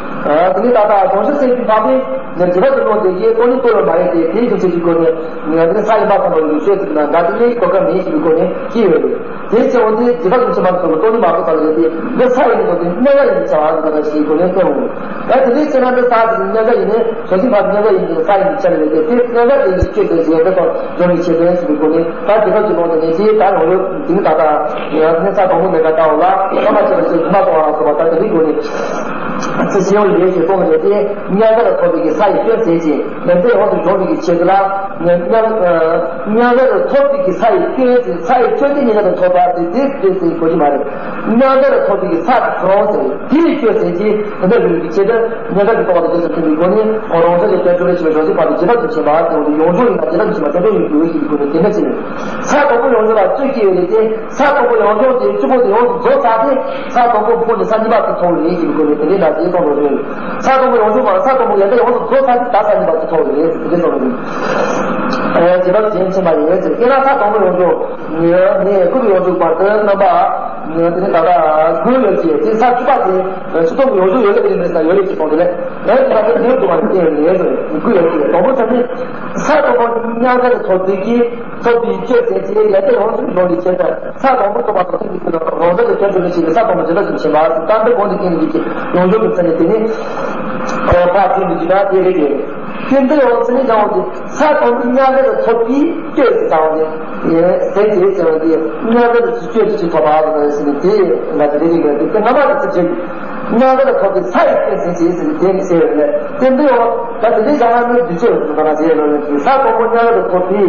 དེ་ནི་ད་ལྟ་གང་ཞིག་སེམས་ཀྱི་འཕགས་པས་ནི་རྗེས་དཔག་ཏུ་སྣང་དེ་གའི་སྟོང་ཉིད་རྟོགས་ཡོད་མ་ཡིན་ཏེ་དེའི་རྒྱུ་མཚན་གྱི་སྒོ་ནས་ནི་ས་ཡིན་པ་ཙམ་པ་ཡོད་ཤོས་ཅིག་ན་འདྲ་དེ་ནི་གོ་སྐབས་མེད་ཞེས་པའི་སྒོ་ནས་ཅི་ཡོད་རེད། དེ་ཕྱིར་འོ་དེ་རྗེས་དཔག་གི་ཕྱི་མ་ཚོ་སྟོང་ཉིད་མ་རྟོགས་ས་ལ་ཡོད་དེ་འདི་ས་ཡིན་ནོ་དེ་མཉམ་གཞག་ཡིན་པའི་བྱ་བ་འདི་ལ་ཞེས་སྒོ་ནས་བསྟན་འོང་། ད་དེ་འདྲའི་ཕྱིར་ན་འདི་ས་དེ་མཉམ་གཞག་ཡིན་ནས་བྱང་ཆུབ་འཕགས་པའི་མཉམ་གཞག་ཡིན་པའི་ས་ཡིན་པའི་ཆ་ནས་ཡོད་དེ་དེ་མཉམ་གཞག་དེ་ཡི་སྤྱོད་དེ་ཞེས་འདི་དང་སྦྱོར་བའི་ཆེད་དོན་ཞེས་པའི་སྒོ་ནས། ད་དེ་དག་གི་ནང་དུ་ནི་དེའི་ད་ཡང་ཡོད་དེ་ནི་ད་ལྟ་ཡང་ནི་ས་དང་པོ་ནས་ཀ་ལྟ་བ་ལ་བླ་མ་ཆེ་བ་ཞིག་མ་གཏོང་བ་སོགས་པ་ད་དེ་རིགས་སྒོ་ནས་ཚེ་ཤེས་ཡོན་ལས་ཞེས་གསུངས་ནས་དེ་མཉམ་གཞག་ལ་ཐོབ་པའི་གི་ས་ཡི་སྐྱོན་ཟད་ཅིང་ཡོན་ཏན་ཡོངས་སུ་སྦྱོང་བའི་གི་ཆེད་དུ་ལ་མཉམ་མཉམ་གཞག་ལ་ཐོབ་པའི་གི་ས་ཡི་སྐྱོན་ཟད་ས་ཡི་སྐྱོན་དེ་མཉམ་གཞག་ལ་ཐོབ་པ་དེ་དེ་དེ་ཟེར་གོ་གི་མ་རེད། མཉམ་གཞག་ལ་ཐོབ་པའི་གི་ས་དེ་ཁོ་རང་ཟད་དེ་ཡི་སྐྱོན་ཟད་ཅིང་དེ་འདྲ་ཡོད་པའི་གི་ཆེད་དུ། མཉམ་གཞག་གི་རྟོགས་པ་དང་རྗེས་སུ་མཐུན་པའི་སྒོ་ནས་ཁོ་རང་ཚོ་ལས་སྐྱབས་བཅོལ་ཞེས་པའི་བྱང་ཆུབ་འཕགས་པའི་རྗེས་དཔག་ཏུ་ཕྱིན་པ་དེ་ཡོངས་སུ་ཡོངས་སུ་ཡིན་ན་རྗེས་དཔག་ཏུ་ཕྱིན་པ་དེ་འདྲ་ཡིན་དགོས་ཞེས་པའི་སྒོ་ནས་དེ་འདྲ་ཕྱིན། ས་དང་པོ་ཡོངས་སྦྱོང་ལ་བཅུ་སྐྱེ་ཡོད་རེད་དེ་ས་དང་པོ་ཡོངས་སྦྱོང་དེ་བཅུ་པོ་དེ་ཡོངས་སུ་རྫོགས་ཚར་ཏེ་ས་དང་པོ་འཕོ་ནས་ས་གཉིས་པ་དེ་ཐོབ་རེད་ཞེས་པའི་སྒོ་ནས་དེ་འདྲའི་ལ་དེ་གཏོང་དགོས་རེད། ས་དང་པོ་ཡོངས་སྦྱོང་མ་ས་དང་པོ་ཡོངས་སྦྱོང་ཡོངས་སུ་རྫོགས་ཚར་ཏེ་ད་ས་གཉིས་པ་དེ་ཐོབ་རེད་དེ་འདྲ་གཏོང་དགོས་རེད། རྗེས་དཔག་ཏུ་ཕྱིན་པ་ཡིན་ཟེར་སྐྱེ་ན་ས་དང་པོ་ཡོངས་སྦྱོང་ནས་ནས་ཀུན་ཏུ་ཡོངས་སྦྱོང་བར་དུ་རྣམ་པ། དེ་ནི་ད་ལྟ་དགོས་ཡོད་ཀྱི་དེ་ས་བཅུ་པ་དེ་སྤྱི་ཚོགས་ཀྱི་ཡོངས་སྦྱོང་ཡོད་ལེ་ཡིན་མིན་ས་ཡོད་ལེ་ཅེས་གསུངས་ཏེ་ལེ། ཡང་དེ་ལ་དེ་འདིར་འདུག་པ་ནི་དེ་ཡང་ལེ་ཟེར་དགོས་ཡོད་ཀྱི་དང་པོ་ཚ་ནི་ས་དང་པོ་མཉམ་གཞག་ཏུ་ཐོབ་པའི་གི་ཐོབ་པའི་སྤྱོད་ཟད་ཅེས་ཡ་དེ་ཡོངས་སུ་འགྲོ་བའི་ཆེད་དུ་ས་དང་པོ་ཐོབ་པ་དང་མཐུན་པའི་ཚུལ་དུ་རང་ས་དེ་དོན་དུ་ལེགས་ཤིང་ས་དང་པོ་འཛིན་པ་ཙམ་ཞེས་པ་ད་འདི་གོང་དུ་བསྟན་པའི་གི་ཡོངས་སྦྱོང་གི་ཚ་ནི་དེ་ནི་ཕར་ཕྱིན་དུ་གྱུར་ན་དེ་རེད་དེ་རེད། དེ་འདི་ཡང་ཚ་ནི་ཀྱང་འོང་ཅིག་ས་དང་པོ་མཉམ་གཞག་ཏུ་ཐོབ་པའི་སྤྱོད་ཟེར་དང་ནི། ཟད་ཅེས་ཟེར་བ་དེ་མཉམ་གཞག་ཏུ་སྤྱོད་ཅིག་ཐོབ་པ་ཟེར་ནས་དེ་ང་ཚོ་རེ་རེ་ལ་དེ་རྣམ་པ་དེ་ཚོ་བརྗོད། མཉམ་གཞག་ཏུ་ཐོབ་པའི་ས་ཡི་སྟེང་ཟད་ཅེས་ཟེར་ནས་དེ་ནི་ཟེར་བ་ལས་དེ་འདི་ཡང་ད་དེ་འདྲའི་བྱ་བ་ནི་བསྡུས་ཚོད་ཟེར་བ་ན་ཟེར་ལོ་ལ་ཅིག་ས་དང་པོ་མཉམ་གཞག་ཏུ་ཐོབ་པའི་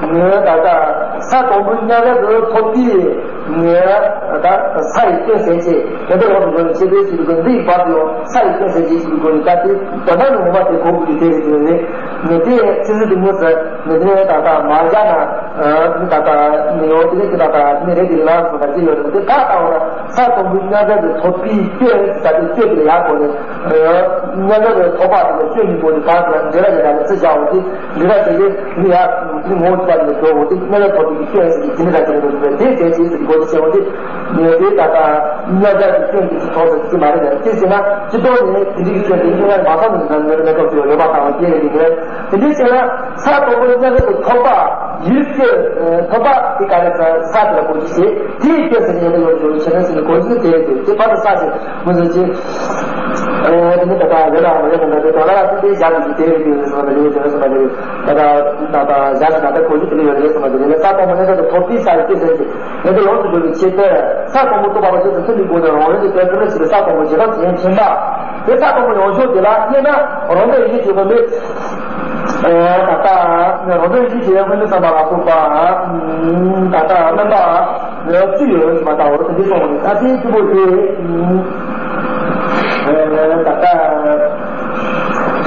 ངོས་ད་ལྟ་ས་དང་པོ་མཉམ་གཞག་ཏུ་ཐོབ་པའི་ངོས་ད་ས་ཡི་སྟེང་ཟད་ཅེས་དེ་འདྲ་ཡོངས་སུ་འགྲོ་བའི་ཆེད་དུ་ཟེར་དུས་འདི་ཡི་བར་དུ་ཡང་ས་ཡི་སྟེང་ཟད་ཅེས་ཟེར་དགོས་ནི་ད་དེ་དོན་དག་ནི་ངོ་མ་དེ་གོ་དགོས་ཀྱི་དེ་རེད་དེ་རེད། ནི་དེ་ཚིག་ཟིན་དུ་མོ་ཟེར་ནི་དེ་ད་ལྟ་མ་བཞག་ན་ནི་ད་ལྟ་ནི་ཡོང་དེ་ནི་དེ་ད་ལྟ་ནི་རེད་དེ་ལ་སོ་ད་ཅི་ཡོད་རེད་དེ་ད་ལྟ་བ་ས་དང་པོའི་མཉམ་གཞག་ཏུ་ཐོབ་པའི་སྤྱོད་ད་དེ་སྤྱོད་དེ་ཡག་གོ་ནི། མཉམ་འབྲེལ་གྱི་ཐོག་པ་དེ་ལ་སྐྱོན་གྱི་སྒོ་ནས་ག་ཚོད་ལ་འབྲེལ་བ་ཡོད་ན་ལ་རྩི་བཞག་འོང་དུས་འབྲེལ་བ་དེ་གི་མི་ཡར་མི་ངོ་བོ་གཅིག་པ་ཡིན་པའི་གྲོགས་འོང་དུས་མཉམ་འབྲེལ་ཐོག་པའི་གི་སྐྱོན་ཟེར་གྱི་དེ་འདྲ་ག་ཚོད་ཡོད་པ་དེ་དེ་ཟེར་གྱི་ཟེར་གྱི་སྒོ་ནས་བཤད་འོང་དུས་ངས་དེ་ད་ལྟ་མཉམ་འབྲེལ་གྱི་སྐྱོན་གྱི་ཐོག་ཏུ་ཅི་མ་རེད་ལ་དེ་ཟེར་ན་སྤྱི་ལྡོག་ནས་དེ་འདྲའི་གི་སྐྱོན་དེ་མཉམ་འབྲེལ་མ་ཚང་ནས་ན་ནོར་གནས་སྐབས་སུ་ཡོད་པ་དང་སྐྱེ་ཡོད་ཀྱི་རེད། དེ་འདྲའི་ཕྱིར་ན་ས་དང་པོ་མཉམ་འབྲེལ་དུ་ཐོག་པ་ཡིད་སྐྱོ་ཐོག་པ་དེ་ག་རེ་ཟེར་ས་དེ་ལ་གོ་རྒྱུ་བྱེད་དེའི་སྐྱོ་ཟེར་ནས་ཡོད་ཡོད་ཡོད་བྱེད་ན་ཟེར་ནས་གོ་རྒྱུ་དེ་རེད། དེ་བར་དུ་ས་ཟེར་མི་ཟེར་ཅི། དེ་ནི་ད་ལྟ་ཡོད་ལ་མ་ཡོད་ལ་འདྲ་དེ་དོན་ལ་ལ་དེ་དེ་བཞག་གི་དེ་རེད་དེ་རེད་ཟེར་བ་དེ་རེད་དེ་རེད་ཟེར་བ་དེ་རེད། ད་ལྟ་ད་ལྟ་བཞག་གི་ད་ལྟ་གོ་རྒྱུ་དེ་ཡོད་རེད་ཟེར་བ་དེ་རེད། ས་དང་པོ་མཉམ་འབྲེལ་དུ་ཐོག་པའི་ས་ཡི་སྐྱོ་ཟེར་ཅི། ཡོན་ཏན་ཡོངས་སུ་འགྲུབ་པའི་ཆེད་དུ་ས་དང་པོ་རྟོགས་པ་དང་རྗེས་སུ་མཐུན་པའི་སྒོ་ནས་རང་རིག་གི་དོན་དུ་ཞེས་པའི་ས་དང་པོ་རྗེས་དྲན་དེ་ཡང་མཁྱེན་པ། དེ་ས་དང་པོ་ཡོངས་གཞོལ་དེ་ལ་དབྱེ་ན་རང་དོན་ཡིད་ཀྱི་དབེན་པའི་ད་ལྟ་རང་དོན་ཡིད་ཀྱི་དབེན་པའི་བསམ་པ་ལ་སོགས་པ་ད་ལྟ་དབེན་པ་བཅུ་ཡོད་པ་དང་འོ་དེ་འདྲ་སོང་བ་ནི་ད་ལྟའི་བཅུ་པོ་དེ་ད་ལྟ།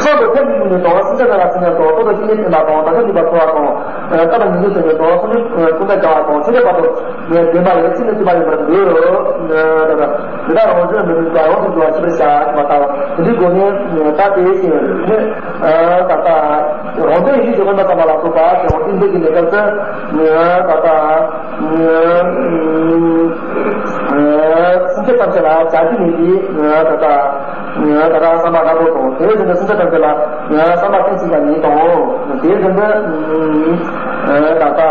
སོགས་པའི་ཐབས་ཀྱི་ངོས་ནས་དང་སེམས་ཅན་རྣམས་ལ་སེམས་ཅན་དང་རྟོག་པའི་སྐྱེ་གནས་བསྟན་པ་དང་བདག་ཅག་ནུས་པ་འཚོ་བ་དང་། ལྟ་བ་ཉིད་དུ་བྱས་ནས་དང་སེམས་ཅན་ཀུན་ད་བྱ་བ་དང་ཆོས་འབྲེལ་བར་དུ་ངས་བདེན་པ་ཡོད་ཚུལ་ནི་བརྩིས་པ་ཡིན་པར་འདོད། འདི་དག་རང་བཞིན་མི་དམིགས་པ་ཡོངས་སུ་འགྱུར་བ་ཤེས་པར་བྱ་ཞེས་པ་ལྟར་དེ་འདྲའི་སྒོ་ནས་ད་དེའི་ཕྱིར་ནི་ད་ལྟ་རང་དོན་ཡིད་ཀྱི་དབེན་པ་བསམ་པ་ལ་སོགས་པ་དེ་འོང་དེ་འདོད་ཀྱི་གནས་སྐབས་སུ་ད་ལྟ། སེམས་ཅན་ཐམས་ཅད་ལ་བྱ་རྒྱུ་མེད་པའི་ད་ལྟ་ད་ལྟ་བསམ་པ་དྲག་པོ་དང་དེ་བཞིན་དུ་སེམས་ཅན་ཐམས་ཅད་ལ་བསམ་པ་གཏིང་ཟབ་པ་ཉིད་དང་དེ་བཞིན་དུ་ད་ལྟ་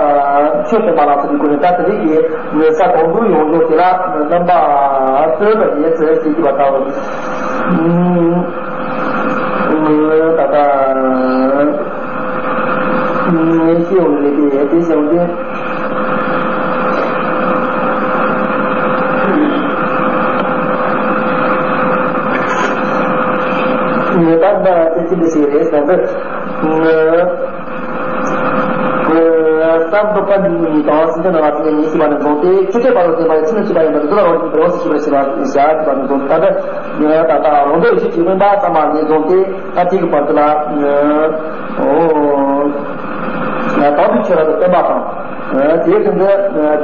ཆོས་སྟོན་པ་ལ་སོགས་པའི་སྒོ་ནས་ད་དེ་རིགས་ཀྱི་ས་དང་པོའི་ཡོངས་གཞོལ་དེ་ལ་རྣམ་པ་གསུམ་ལ་ཡོད་ཚུལ་ཞེས་བགྱི་བ་ལྟ་བུ། ད་ལྟ་ངས་ཤེས་འོང་ལས་དེ་དེ་བྱུང་སྟེ། ངེས་པར་འདྲ་བ་དེ་ཅི་འདྲ་ཞིག་རེད་ཟེར་ན། བསམ་བློ་པ་ཉིད་ཉིད་དང་སེམས་ཅན་རྣམས་ལ་སེམས་ཅན་ཉིད་ཤེས་པ་ནས་བཟུང་སྟེ་ཆོས་ཅན་པ་རུ་བསྟན་པ་ཡི་ཚིག་ནི་ཅི་པ་ཡིན་པ་དེ་ཚོ་ལ་རང་བཞིན་གྱི་རང་ཞེས་ཤེས་པར་བྱ་བ་ཞེས་པ་ནས་བཟུང་ད་ལྟ་ད་ལྟ་རང་འདོད་ཡིད་ཀྱི་དབེན་པ་ཙམ་མ་ནས་བཟུང་སྟེ། ད་དེ་གི་བར་དུ་ལ། ཨོ། དམ་པའི་ཆོས་རབ་ཏུ་བསྟན་པ་དང་། དེའི་སྟེང་དུ་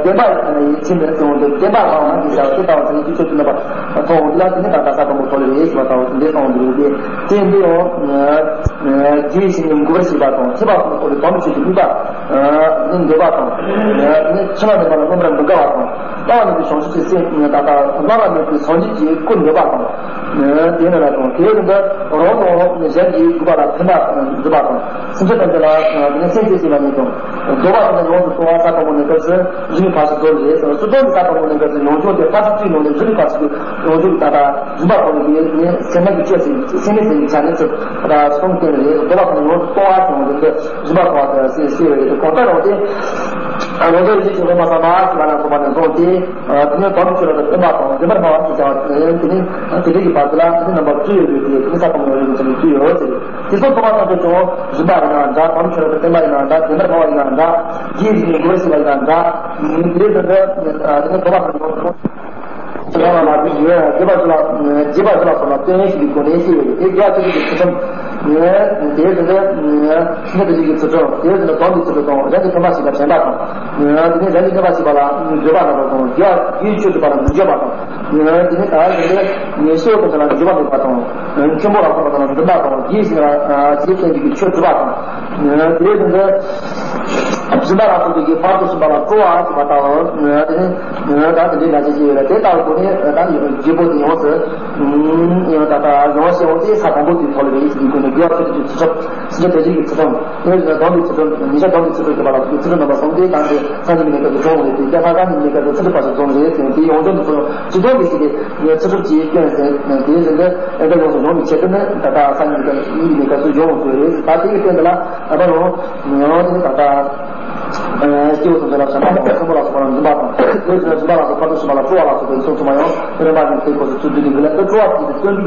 བདེན་པ་ཡི་ཕྱིར་ནི་གསུངས་ཏེ་བདེན་པ་ལ་མ་འཇིགས་བྱ་བ་ཇི་ལྟ་བ་དེ་ཉིད་ཀྱི་ཆོས་ཀྱི་རྣམ་པ་མཐོང་འོང་དུས་ལ་དེ་ནི་ད་ལྟ་ས་དང་པོ་ཐོབ་ལེ་རེད་ཞེས་པ་ལྟ་བུ་དེ་འདྲའི་གསུངས་འདུག་སྟེ། དེ་འདི་ཡང་རྒྱུའི་ཕྱིར་ནི་འགོག་པར་བྱེད་པ་དང་མཁས་པ་སོགས་ཐོབ་པའི་དམ་པའི་ཆོས་ཀྱི་དམིགས་པ་ནི་འདོད་པ་དང་། ནི་ཕྱི་མ་ནི་མ་ལ་མངོན་པར་མི་དགའ་བ་དང་། ལྟ་བ་ནི་དེ་བྱང་ཆུབ་ཀྱི་སེམས་ད་ལྟ་བླ་ན་མེད་པའི་སངས་རྒྱས་ཀྱི་སྐུ་འདོད་པ་དང་། དེ་ནི་ལ་དང་དེའི་རིང་དུ་རང་དང་གཞན་གྱི་དགོས་པ་ལ་ཕན་པ་འཛིན་པ་དང་། སེམས་ཅན་ཐམས་ཅད་ལ་སེམས་བསྐྱེད་བྱེད་པ་ཉིད་དང་། བཟློག་པ་ཐམས་ཅད་ཡོངས་སུ་གཏོང་བ་ས་དང་པོ་ནས་སྐབས་སུ་རིམ་པས་ཕར་ཕྱིན་རྫོགས་རེད། སོ་སོ་ནི་ས་དང་པོ་ནས་སྐབས་སུ་ཡོངས་སྦྱོང་དེ་ཕར་ཕྱིན་བཅུའི་ནང་ནས་རིམ་པས་ཕར་ཕྱིན་གྱི་ཡོངས་སྦྱོང་གི་ད་ལྟ་རིམ་པ་གོང་ནས་དེ་ནས་སེམས་ནང་གི་སྐྱོ་ཟེར་སེམས་ནད་ཟེར་གྱི་ཆ་ནས་ཚུར་ད་ལྟ་གསུམ་བསྟན་རེད། བཟློག་པ་ཐམས་ཅད་ཡོངས་སུ་གཏོང་བ་ཟེར་བ་དེ་འདི་རིམ་པ་གཏོང་བ་ཟེར་ཟེར་བ་རེད། གང་ལྟར་རུང་སྟེ་རང་དོན་ཡིད་ཀྱི་དབེན་པ་ཙམ་མ་ཞེས་པ་ལ་སོགས་པ་ནས་བཟུང་སྟེ། དེ་ནས་དམ་པའི་ཆོས་རབ་ཏུ་བསྟན་པ་དང་བདེན་པར་སྨྲ་བ་ཞེས་བྱ་བ་དེ་ནི་དེ་འདྲའི་གི་བར་དུ་ལ་དེ་ནི་རྣམ་པ་བཅུ་ཡོད་པའི་དེ་ནི་ས་དང་པོ་ཡོད་པའི་ཚུལ་བཅུ་ཡོད་ཟེར། དེ་ཚོ་ཐོག་མ་ཐམས་ཅད་ཀྱང་རིམ་པ་ཡིན་ན་འདྲ། དམ་པའི་ཆོས་རབ་ཏུ་བསྟན་པ་ཡིན་ན་འདྲ། བདེན་པར་སྨྲ་བ་ཡིན་ན་འདྲ། རྒྱུའི་རིགས་ནས་འགོག་པར་བྱེད་པ་ཡིན་ན་འདྲ། དེ་ལྟར་དེ་ནི་ཐོག་མ་ཐམས་ཅད་ཀྱང་རྣམ་པ་ལ་དེ་ཡོད་རྒྱས་པ་ཚོ་ལ་རྒྱས་པ་ཚོ་ལ་སོགས་ལ་སྟོན་ཞིག་གི་སྒོ་ནས་ཤེས་ཡོད། དེ་རྒྱས་པ་ཚོ་གི་ཚུལ་ཁྲིམས། དེའི་དོན་དུ་སེམས་ཅན་ཐམས་ཅད་ཀྱི་ཚུལ་ཁྲིམས། དེའི་དོན་དུ་དམ་པའི་ཚུལ་ཁྲིམས་དང་། གཞན་གྱི་ཕན་པ་བྱེད་པ་དྲན་པ་དང་། དེ་ནས་གཞན་གྱི་ཕན་པ་བྱེད་པ་ལ་འདོད་པ་རྣམ་པ་དང་། དགེ་བ་དགེ་བའི་ཆོས་སྒྲུབ་པ་ལ་མི་འགྱོད་པ་དང་། དེ་ནས་ད་གཞན་གྱི་ངེས་ཤེས་དང་བྲལ་བ་འགྱོད་པ་མེད་པ་དང་། མཁན་པོ་ལ་སོགས་པ་དང་འདུན་པ་དང་། དགེ་བའི་བྱས་པའི་ཕྱིར་ཆོས་སྒྲུབ་པ་དང་། དེའི་དོན་དུ་སྦྱིན་པ་ལ་སོགས་པའི་གི་བར་དུ་གསུམ་པ་ལ་སྤྲོ་བ་བྱེད་པ་ལྟ་བུ། དེ་ནས་ད་དེ་འདྲའི་ང་ཚོས་ཤེས་ཡོད་ལ་དེ་ལྟ་བུའི་སྒོ་ནས་ད་ནི་བརྗོད་པོ་དེ་ཡོངས་སུ་ཡང་ད་ལྟ་ཡོངས་ཤེས་འོང་དེ་ས་དང་པོ་དེ་ཐོག་ལ་རེད་ཟེར་གྱི་སྒོ་ནས་དགེ་བ་ཆོས་སྒྲུབ་ཀྱི་ཚུལ་ཁྲིམས། སེམས་ཅན་ཐམས་ཅད་ཀྱི་ཚུལ་ཁྲིམས། དེ་ནས་དམ་པའི་ཚུལ་ཁྲིམས། ཉེ་ཆར་དམ་པའི་ཚུལ་ཁྲིམས་ཀྱི་བར་ལ་དགེ་ཚུལ་ཁྲིམས་རྣམ་པ་གསུམ་དེ་དང་དེ་སངས་རྒྱས་མི་གནས་སྐབས་སུ་བྱུང་བ་རེད་དེ། དེ་ལྷ་སངས་རྒྱས་མི་གནས་སྐབས་སུ་ཚུལ་ཁྲིམས་ཕར་ཕྱིན་རྫོགས་རེད་ཟེར་ནས་དེ་ཡོངས་སྦྱོང་གི་ཚུལ་ཁྲིམས་ཇི་ལྟར་གྱི་ཞིག་གི་ཚུལ་ཁྲིམས་ཀྱི་སྐྱོན་ཟེར་དེ་ཟེར་ནས་ཨེ་འདྲ་ཡོངས་སུ་སྦྱོང་བའི་ཆེད་དུ་ནི་ད་ལྟ་སངས་རྒྱས་མི་གནས་སྐབས་སུ་སྦྱོང་དགོས་རེད། ད་དེ་གི་སྟེང་དུ་ལ་ད་ལྟ་རུང་ཡང་དེ་ནི་ད་ལྟ། སྐྱེ་བོ་ཐམས་ཅད་ལ་བྱམས་པ་དང་། མཁན་པོ་ལ་སོགས་པ་ལ་འདུན་པ་དང་། དེ་ཚོའི་སྦྱིན་པ་ལ་སོགས་པ་དང་། སྤྲོ་བ་ལ་སོགས་པའི་ཚོགས་ཚང་མ་ཡང་རིམ་པ་བཞིན་དུ་འཁོར་དུ་ཚུར་འདུས་ཏེ་འདུས་ལ་དེ་སྤྲོ་བ་དེ་དོན་དུ་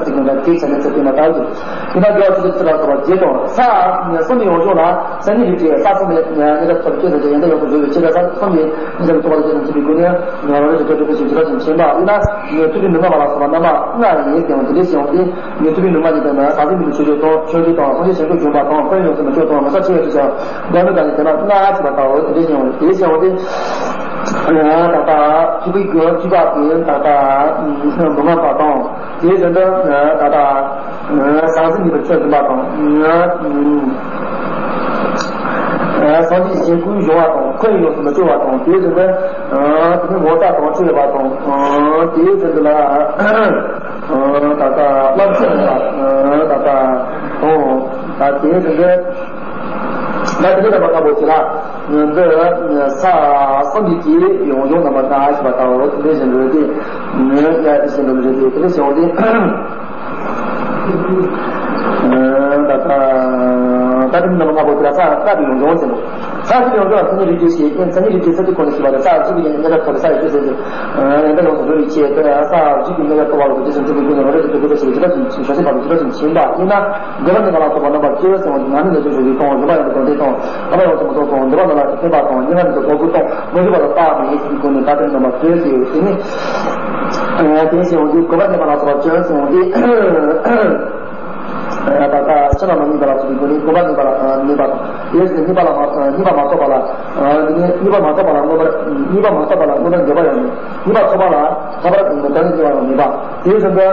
ཚིག་ཀྱང་འདྲ་གེགས་ཆ་ནས་ཚེ་སྟོན་ལ་བལྟ་ཞིང་། དེ་ན་དགེ་བ་ཆོས་སྡུད་ཚུལ་ལ་སོགས་པ་བརྒྱད་དང་། ས་གསུམ་པའི་ཡོངས་སྦྱོང་ལ་སངས་རྒྱས་ཀྱི་ས་གསུམ་པའི་གནས་སྐབས་ཐོབ་སྤྱོད་དང་ཡོན་ཏན་ཡོངས་སུ་རྫོགས་པའི་ཕྱིར། ས་གསུམ་པའི་གནས་སྐབས་ཐོབ་པ་དང་བཅས་པའི་སྒོ་ནས་རང་རིག་ཏུ་སྤྲོས་བྲལ་ཕྱིར་ཇི་ལྟར་བཞིན་མཁྱེན་པ། དབུས་ན་ཐུབ་པའི་ནུས་མ་མ་ལ་སོགས་པ་རྣམ་པ་ལྔ་ཡིན་ཏེ། དེ་འདྲའི་ཞེས་འོང་སྟེ། ཉན་ཐོས་པའི་ནུས་མ་ཉིད་དང་ན། ཟང་ཟིང་མི་སྣང་ཆོས་སྤྱོད་དང་། ཆོས་སྤྱོད་དང་། སངས་རྒྱས་ཞིང་ཁམས་བྱོན་པ་དང་། དཔལ་ཡོན་ཡོངས་སུ་མི་སྐྱོང་དང་། མི་ཟག་ཆེ་བའི་ཕྱིར་བྱ་བ་འདོད་མི་དགའ་ནི་དེ་རྣམས་ལྔ་ཞེས་པ་ལྟ་བུ་དེ་འདྲའི་ཞེས་འོང་སྟེ། དེ་ཞེས་འོང་སྟེ། ད་ལྟ་ཐུབ་པའི་དགེ་བ་བཅུ་པ་དེ་ད་ལྟ་མི་མངའ་བ་དང་། དེའི་དོན་དུ་ད་ལྟ། ཟང་ཟིང་གཉིས་པོ་ཆོས་སྟོན་པ་དང་། སངས་རྒྱས་ཞིང་ཀུན་སྦྱོང་བ་དང་། འཁོར་ཡུགས་སུ་མི་སྤྲོ་བ་དང་། དེ་བཞིན་དུ་དེ་ནི་ངོ་ཚ་དང་བྲལ་བ་དང་། དེ་བཞིན་དུ་ལ། ད་ལྟ་སློབ་ཆེན་ལ་ད་ལྟ་ཨོ་ད་དེ་བཞིན་དུ་ད་དེ་འདྲ་མ་ཁ་པོ་ཅི་ལ་འདི་ས་གསུམ་པའི་གི་ཡོང་ཡོང་ན་མ་ད་ཞིག་པ་ད་འོ་དེ་བཞིན་དུ་དེ་ཡ་དེ་བཞིན་དུ་རེད། དེ་དེ་བཞིན་དུ་ད་ད་ད་དེ་འདྲ་མ་ཁ་པོ་ཅི་ལ་ས་ད་དེ་ཡོང་ཡོང་ཟེར་ནོ། ས་གཞི་ཡོངས་རྫོགས་ལ་མཚན་ཉིད་རིགས་རྒྱུད་ཞེས། མཚན་ཉིད་རིགས་རྒྱུད་ས་གཞི་ཁོ་ན་ཞེས་པ་ལ་ས་གཞི་གི་ཉེ་རབས་ཐོབ་པའི་ས་ཡི་རྒྱུད་ཟེར་ཞིང་། ཡང་དག་ཡོངས་སུ་འགྲོ་བའི་ཆེད་དུ་ས་གཞི་གི་ཉེ་རབས་ཐོབ་པ་ལ་རྒྱུད་ཅན་ཚུལ་གྱི་རྒྱུད་ནི་རང་རིག་ཏུ་གྲུབ་པའི་ཞེས་ཇི་ལྟར་བྱུང་ཞེས་པ་ཇི་ལྟར་བྱུང་ཕྱིན་པ་ཡིན་ན། དགོས་པ་གནས་པ་ལ་སོགས་པ་རྣམ་པ་བཅུ་ཟེར་བ་ནི་ང་ནི་ལས་བྱུང་བའི་སྟོང་། རིམ་པ་ཡོངས་སུ་དོན་ལྡན་སྟོང་། རྣམ་པ་ཡོངས་སུ་མི་རྟོག་སྟོང་། འདུས་པ་རྣམས་ལ་ཕན་པ་དང་། གཉིས་པ་ནི་དོ་ཁུར་སྟོང་། མི་བཞུགས་པ་ལ་བརྟགས་མི་ཡིན་ཞེས་ཀུན་ནས་ད་ལྟར་རྣམ་པ་བཅུ་ཟེར་ཡོད་དེ་ནི། དེ་ཞེས་འོང་དུས་དགོས་པ་གནས་པ་ལ་སོགས་པ་བཅུ་ཟེར་འོང་དུས། ད་ལྟ་ཕྱི་ལ་མ་གནས་པ་ལ་སོགས་པའི་སྒོ་ནས་དགོས་པ་གནས་པ་ལ་གནས་པ་དང་། དེ་ཡང་གཉིས་པ་ལ་མ་གཉིས་པ་མ་ཐོབ་པ་ལ་དེ་ནས་གཉིས་པ་མ་ཐོབ་པ་ལ་མངོན་པར་གཉིས་པ་མ་ཐོབ་པ་ལ་མངོན་པར་འགྱུར་བ་ཡང་མེད། གཉིས་པ་ཐོབ་པ་ལ་ཐོབ་པར་འདོད་པའི་སྐྱེ་བ་ཡང་མེད་པ། དེ་བཞིན་དུ་ད་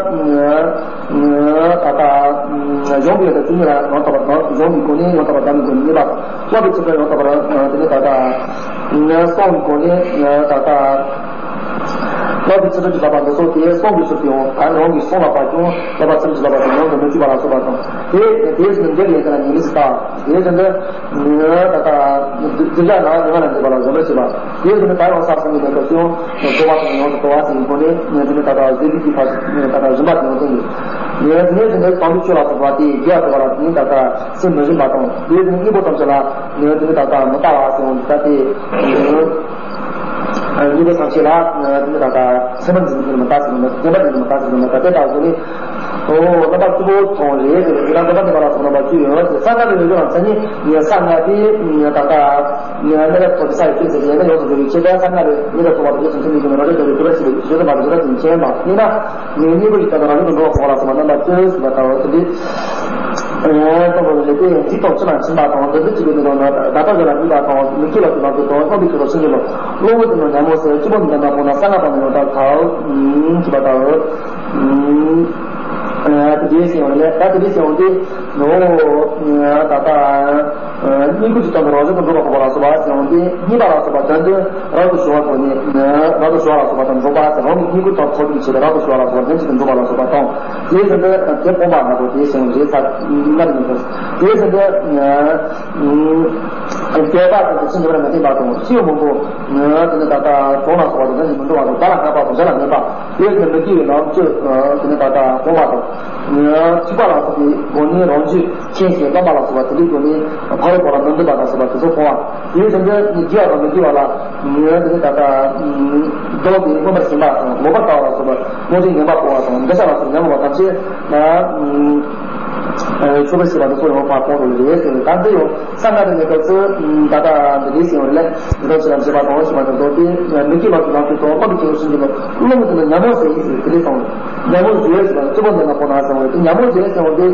ལྟ་གཞོམ་པའི་ཡང་དག་བཅུ་གཉིས་ལ་ཡང་དག་པར་དང་། གཞོམ་པའི་སྒོ་ནས་ཡང་དག་པར་གདམས་པའི་སྒོ་ནས་གནས་པ་དང་། སློབ་པའི་ཚུལ་ཁྲིམས་ཡང་དག་པར་དེ་ནས་ད་ལྟ་གསུང་གི་སྒོ་ནས་ད་ལྟ། སློབ་པའི་ཚུལ་ཁྲིམས་ཀྱི་བསླབ་པ་འདི་ཚོ་དེ་གསུང་གི་ཚུལ་དུ་ཡང་ད་རང་གིས་གསུང་ལ་བབ་ཀྱང་སློབ་པ་ཚུལ་ཁྲིམས་ཀྱི་བསླབ་པ་དེ་ནང་དུ་མི་འཇུག་པ་ལ་སོགས་པ་དང་། དེ་དེ་བཞིན་འདིར་ཡོད་ཀྱང་ཉེས་དམིགས་སུ་བལྟ། དེ་བཞིན་དུ་ད་ལྟ་སྡུག་ཅག་ན་ཉེ་བ་ལ་འདུས་པ་ལ་གཞོམ་པར་བྱེད་པ། དེ་བཞིན་དུ་ད་ཡང་ས་གསུམ་གྱི་གནས་སྐབས་སུ་ཡང་སྒོམ་པ་དང་ཡོངས་སུ་གཏོར་བ་ཟེར་བའི་སྒོ་ནས་དེ་ནི་ད་ལྟ་བཟོད་པའི་གི་ཕར་ད་ལྟ་སྦྱིན་པ་དེ་ཡང་བསྟན་ཡོད། དེ་ནས་དེ་ནི་དམ་པའི་ཆོས་ལ་སོགས་པ་དེ་དགེ་བ་སྒྲུབ་པ་ལ་དེ་ནི་ད་ལྟ་སེམས་མི་སྦྱིན་པ་དང་། དེ་བཞིན་གཉེན་པོ་ཐམས་ཅད་ལ་དེ་ནི་ད་ལྟ་མི་ལྟ་བ་ཟེར་བ་འདི་ལྟ་སྟེ། གཉེན་པོ་ཐམས་ཅད་ལ་དེ་ནི་ད་ལྟ་སེམས་པ་འཛིན་རྒྱུ་མི་ལྟ་ཟེར་ན། བདེན་པ་འཛིན་རྒྱུ་མི་ལྟ་ཟེར་ན། ད་ལྟའི་ད་གཟོད་ནི་ཨོ་རྣམ་པ་བཅུ་པོ་ཚང་རེད་ཟེར་ཏེ། ད་ལྟ་རྣམ་པ་གནས་པ་ལ་སོགས་རྣམ་པ་བཅུ་ཡོད་ཟེར། ས་ལྔ་པའི་ཡོད་རྒྱུ་ལ་མཚན་ཉིད་ཡོད། ས་ལྔ་པའི་ད་ལྟ་གནས་རབས་ཐོབ་པའི་ས་ཡི་རྒྱུད་ཟེར་ཡོད་ན། ཡོངས་སུ་འགྲོ་བའི་ཆེད་དུ་ས་ལྔ་པའི་གནས་རབས་ཐོབ་པ་དང་རྒྱུད་ཙམ་མཐུན་པའི་རྒྱུ་ནི་རང་རིག་ཏུ་གྲུབ་པའི་ཞེས་པའི་ཞེས་སུ་མ་རིག་རབ་ཅིང་མཁྱེན་པ་ཡིན་ན། ངས་གཉེན་པོ་ཡི་དོན་དུ་རང་རིག་ཏུ་འགྲོ་བ་གོ་བ་ལ་སོགས་པ་རྣམ་པ་བཅུ་ཟེར་བ་ལྟ་བུ་དེ་འདྲའི་སྟོན་པ་རེད་དེ། འཇིག་དང་ཕྱི་མ་འཆིང་བ་དང་། འདི་འདི་གཅིག་པའི་ནང་ན་ད་ལྟ་ལ་གཉིས་པ་དང་། མི་སྐྱེ་བ་གི་ལམ་དུ་དང་། རྣམ་པའི་ཁྱད་པར་ཕྱིན་ཅི་ལོག། གློ་བུར་དུ་ནི་ཉོན་མོངས་ཟད། སྤྱི་བོ་ནི་ལྡན་པ་སྤངས་ན། གསང་སྔགས་པ་ནི་ཡང་དག་ཐོབ། ཅེས་པ་ལྟ་བུ། དེ་འདྲའི་ཟེར་བ་ལས། ད་དེ་འདྲའི་ཟེར་བ་དེ་ནི་ད་ལྟ་གཉེན་པོ་གི་དོན་དུ་རང་རིག་ཏུ་འགྲོ་བ་གོ་བ་ལ་སོགས་པ་ཟེར་བ་དེ། གཉིས་པ་ལ་སོགས་པ་དོན་དུ་རབ་ཏུ་ཞི་བ་གོ་ནས་རབ་ཏུ་ཞི་བ་ལ་སོགས་པ་དང་འགྲོགས་པ་ཟེར། རང་གི་གཉེན་པོ་དང་ཐོབ་པའི་ཆེད་དུ་རབ་ཏུ་ཞི་བ་ལ་སོགས་པ་དོན་གཅིག་ཏུ་འགྲོགས་པ་ལ་སོགས་པ་དང་། དེའི་ཚུལ་དུ་དེ་སྤོང་བ་ལྔ་པོ་དེ་ཟེར་བ་རེད། ས་ལྔ་ནི་མི་འདུག། དེའི་ཚུལ་དུ། སྐྱེ་བ་དང་དེ་ཕྱིན་ཉེ་བར་མི་ལྡན་པ་དང་། སྐྱེ་བ་མང་པོ་དེ་ནི་ད་ལྟ་གྲོང་ལ་སོགས་པ་དང་ལྡན་ཞིང་མི་འགྲོ་བ་དང་། བདག་ལ་སྔགས་པ་དང་གཞན་ལ་ངན་པ། དེ་ནི་མི་སྐྱེ་བའི་ལམ་བཅུ་དེ་ནི་ད་ལྟ་སྤོང་བ་དང་། འཁྲིག་པ་ལ་སོགས་པའི་སྒོ་ནས་རང་རྒྱུད་མཁྱེན་ཞིང་བླངས་པ་ལ་སོགས་པ་དེ་འདྲའི་སྒོ་ནས་ཕ་རོལ་པོ་ལ་མི་འདུན་པ་ལ་སོགས་པ་དེ་ཚོ་སྤོང་བ། དེའི་ཚུལ་དུ་དགེ་བ་དང་མི་དགེ་བ་ལ་དེ་ནི་ད་ལྟ་ལྡོག་སྟེ་མངོན་པར་ཞེན་པ་དང་། ལོག་པར་ལྟ་བ་ལ་སོགས་པ་སྣང་ཞེན་ངན་པ་སྤོང་བ་དང་། འདོད་ཆགས་ལ་སོགས་པའི་ཉོན་མོངས་པ་ཐམས་ཅད་ན། ཆོས་པའི་སྲིད་པ་འདི་ཚོ་ཡང་ཕར་སྤོང་དགོས་རེད་ཟེར་ནས། ད་འདི་ཡང་ས་ལྔ་པའི་གནས་སྐབས་སུ་ད་ལྟ་འདི་འདྲའི་ཟེར་བ་ལས། འདི་དག་ཕྱི་ལ་འབྱེད་པ་དང་ཞེས་པ་དང་། དོན་དེ་མི་སྐྱེ་བ་གི་ལམ་དུ་དང་། རྣམ་པའི་ཁྱད་པར་ཕྱིན་ཅི་ལོག། གློ་བུར་དུ་ནི་ཉོན་མོངས་ཟད་ཟེར་དེ་འདྲའི་དང་། ཉོན་མོངས་ཟད་ཟེར་བ་སྤྱི་བོ་ནི་ལྡན་པ་སྤངས་ན་ཟེར་བ་རེད། དེ་ཉོན་མོངས་ཟད་ཟེར་བ་འདི་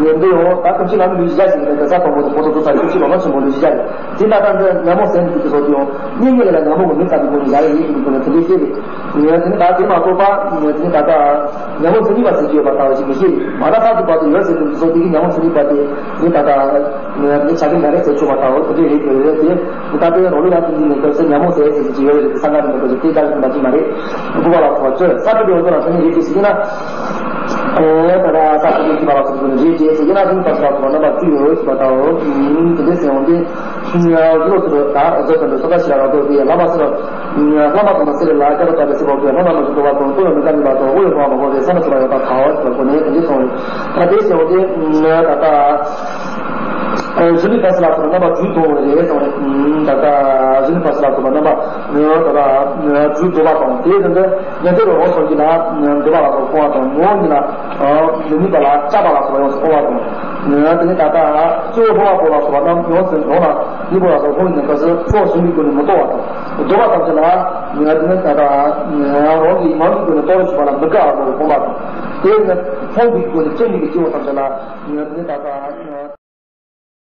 ཉན་འདི་ཡང་ད་ཐམས་ཅད་ལ་ནི་ལུས་ཀྱི་རྒྱ་ཞིག་རེད། དེ་ས་དང་པོ་དང་པོ་དང་དུ་ས་ཡོད་ཕྱིར་ལོ་མ་ཆེན་པོ་ལུས་ཀྱི་རྒྱ་རེད། དེ་ད་ལྟ་འདི་ཉོན་མོངས་ཟད་ནི་དེ་ཚོ་དེ་ཡང་གཉིས་གཉིས་ལ་ཉོན་མོངས་ཀྱི་མིང་ཙམ་གྱི་སྒོ་ནས་ཡ་ཡི་ཡིད་ཀྱི་སྒོ་ནས་དེ་འདྲའི་སྐྱེ་བས། དེ་ནི་ད་དེ་མ་གཏོགས་པ་དེ་ནི་ད་ལྟ་ཉོན་མོངས་མཚན་ཉིད་པ་ཟེར་གྱི་ཡོད་པ་ལྟ་བུ་ཞིག་མི་ཤེས། མ་ད་ས་དུ་བ་དུ་ཡོད་ཟེར་དུས་སོ་དེ་གི་ཉོན་མོངས་མཚན་ཉིད་པ་དེ་ནི་ད་ལྟ་ནི་ཆ་རྐྱེན་འགའ་རེ་ཟེར་ཆོག་པ་ལྟ་བུ་དེ་འདྲའི་རེད་དེ་རེད་དེ། ད་ལྟའི་རང་ལུགས་ལ་དེ་འདི་ནས་སྐབས་སུ་ཉོན་མོངས་ཟད་ཟེར་གྱི་ཡོད་རེད་དེ། ས་ལྔ་རེ་མེད་པ་ཞིག་དེ་ལྟ་བུ་མ་ཅིག་མ་རེད། དགུ་པ་ལ་སོགས་པ་བཅོས་ས་དུ་དེ་འོ་ཚོ་ལ་མཚན་ཉིད་རེད་དེ་ཟེར་གྱི་ན། ད་ལྟ་ས་དུ་དེ་གི་བ་ལ་སོགས་པ་རེད་དེ་ཟེར་གྱི་ན། དེ་ནི་ད་ས་ལ་སོགས་པ་རྣམ་པ་བཅུ་ཡོད་ཟེར་བ་ལྟ་བུ་དེ་འདྲའི་ཟེར་འོང་དེ། ཡང་གཞི་ལོ་ཚོད་ད་བཟོད་དང་འདོད་སོགས་ད་ཤི་ར་ར་འདོད་དེ་བླ་མ་ཟེར། བླ་མ་དང་ནི་སེ་རེ་ལ་སྐྱ་རོ་ད་དེ་སི་བོ་གི་ལྷོ་ན་མ་ཞིག་འདུག་པ་དང་། ལྟོ་ཡང་མི་དགའ་ནི་པ་དང་། དབུགས་ཡང་གཏོང་བ་མ་དགོས་པའི་ས་ན་ཆུ་ལ་ཡོད་པ་ག་བ་ཞིག་ལ་གོ་ནས་དེ་འདྲའི་སོང་རེད། ད་དེ་སེ་འོ་དེ་ད་ལྟ་གཞི་ལུས་ད་སི་ལ་སོགས་རྣམ་པ་བཅུ་དང་རེ་སོང་རེད། ད་ལྟ་གཞི་ལུས་ད་སི་ལ་སོགས་པ་རྣམ་པ་ད་ལྟ་བཅུ་འདོད་པ་དང་། དེའི་དོན་དུ་ཉན་ཐོས་རང་སོགས་ཀྱི་ལ་འདོད་པ་ལ་སོགས་སྤོང་བ་དང་། ངོ་བོ་ཉིད་ལ་མི་དམིགས་པ་ལ་སྐྲག་པ་ལ་སོགས་པ་ཡོངས་སུ་སྤོང་བ་དང་། དེ་ནས་ད་ལྟ་སྤྱི་བོ་ལྷོ་བ་པོ་ལ་སོགས་པ་རྣམས་ཡོངས་སུ་ནོར་ལ་གཉིས་པོ་ལ་སོགས་ལྷོ་ཡི་ནས་སྐབས་སུ་སྲོག་ཞིམ་པའི་སྒོ་ནས་མི་ལྟོ་བ་དང་། ལྟོ་བ་ཐམས་ཅད་ལ་དེ་ནས་ད་ལྟ་རང་གི་ངང་གི་སྒོ་ནས་ལྟོ་རུ་ཞུགས་པ་ལ་མི་དགའ་བ་སོགས་སྤོང་བ་དང་། དེ་ནས་ཕོངས་པའི་སྒོ་ནས་སྐྱེ་མེད་ཀྱི་སྤྱི་བོ་ཐམས་ཅད་ལ་དེ་ནས་ད་ལྟ།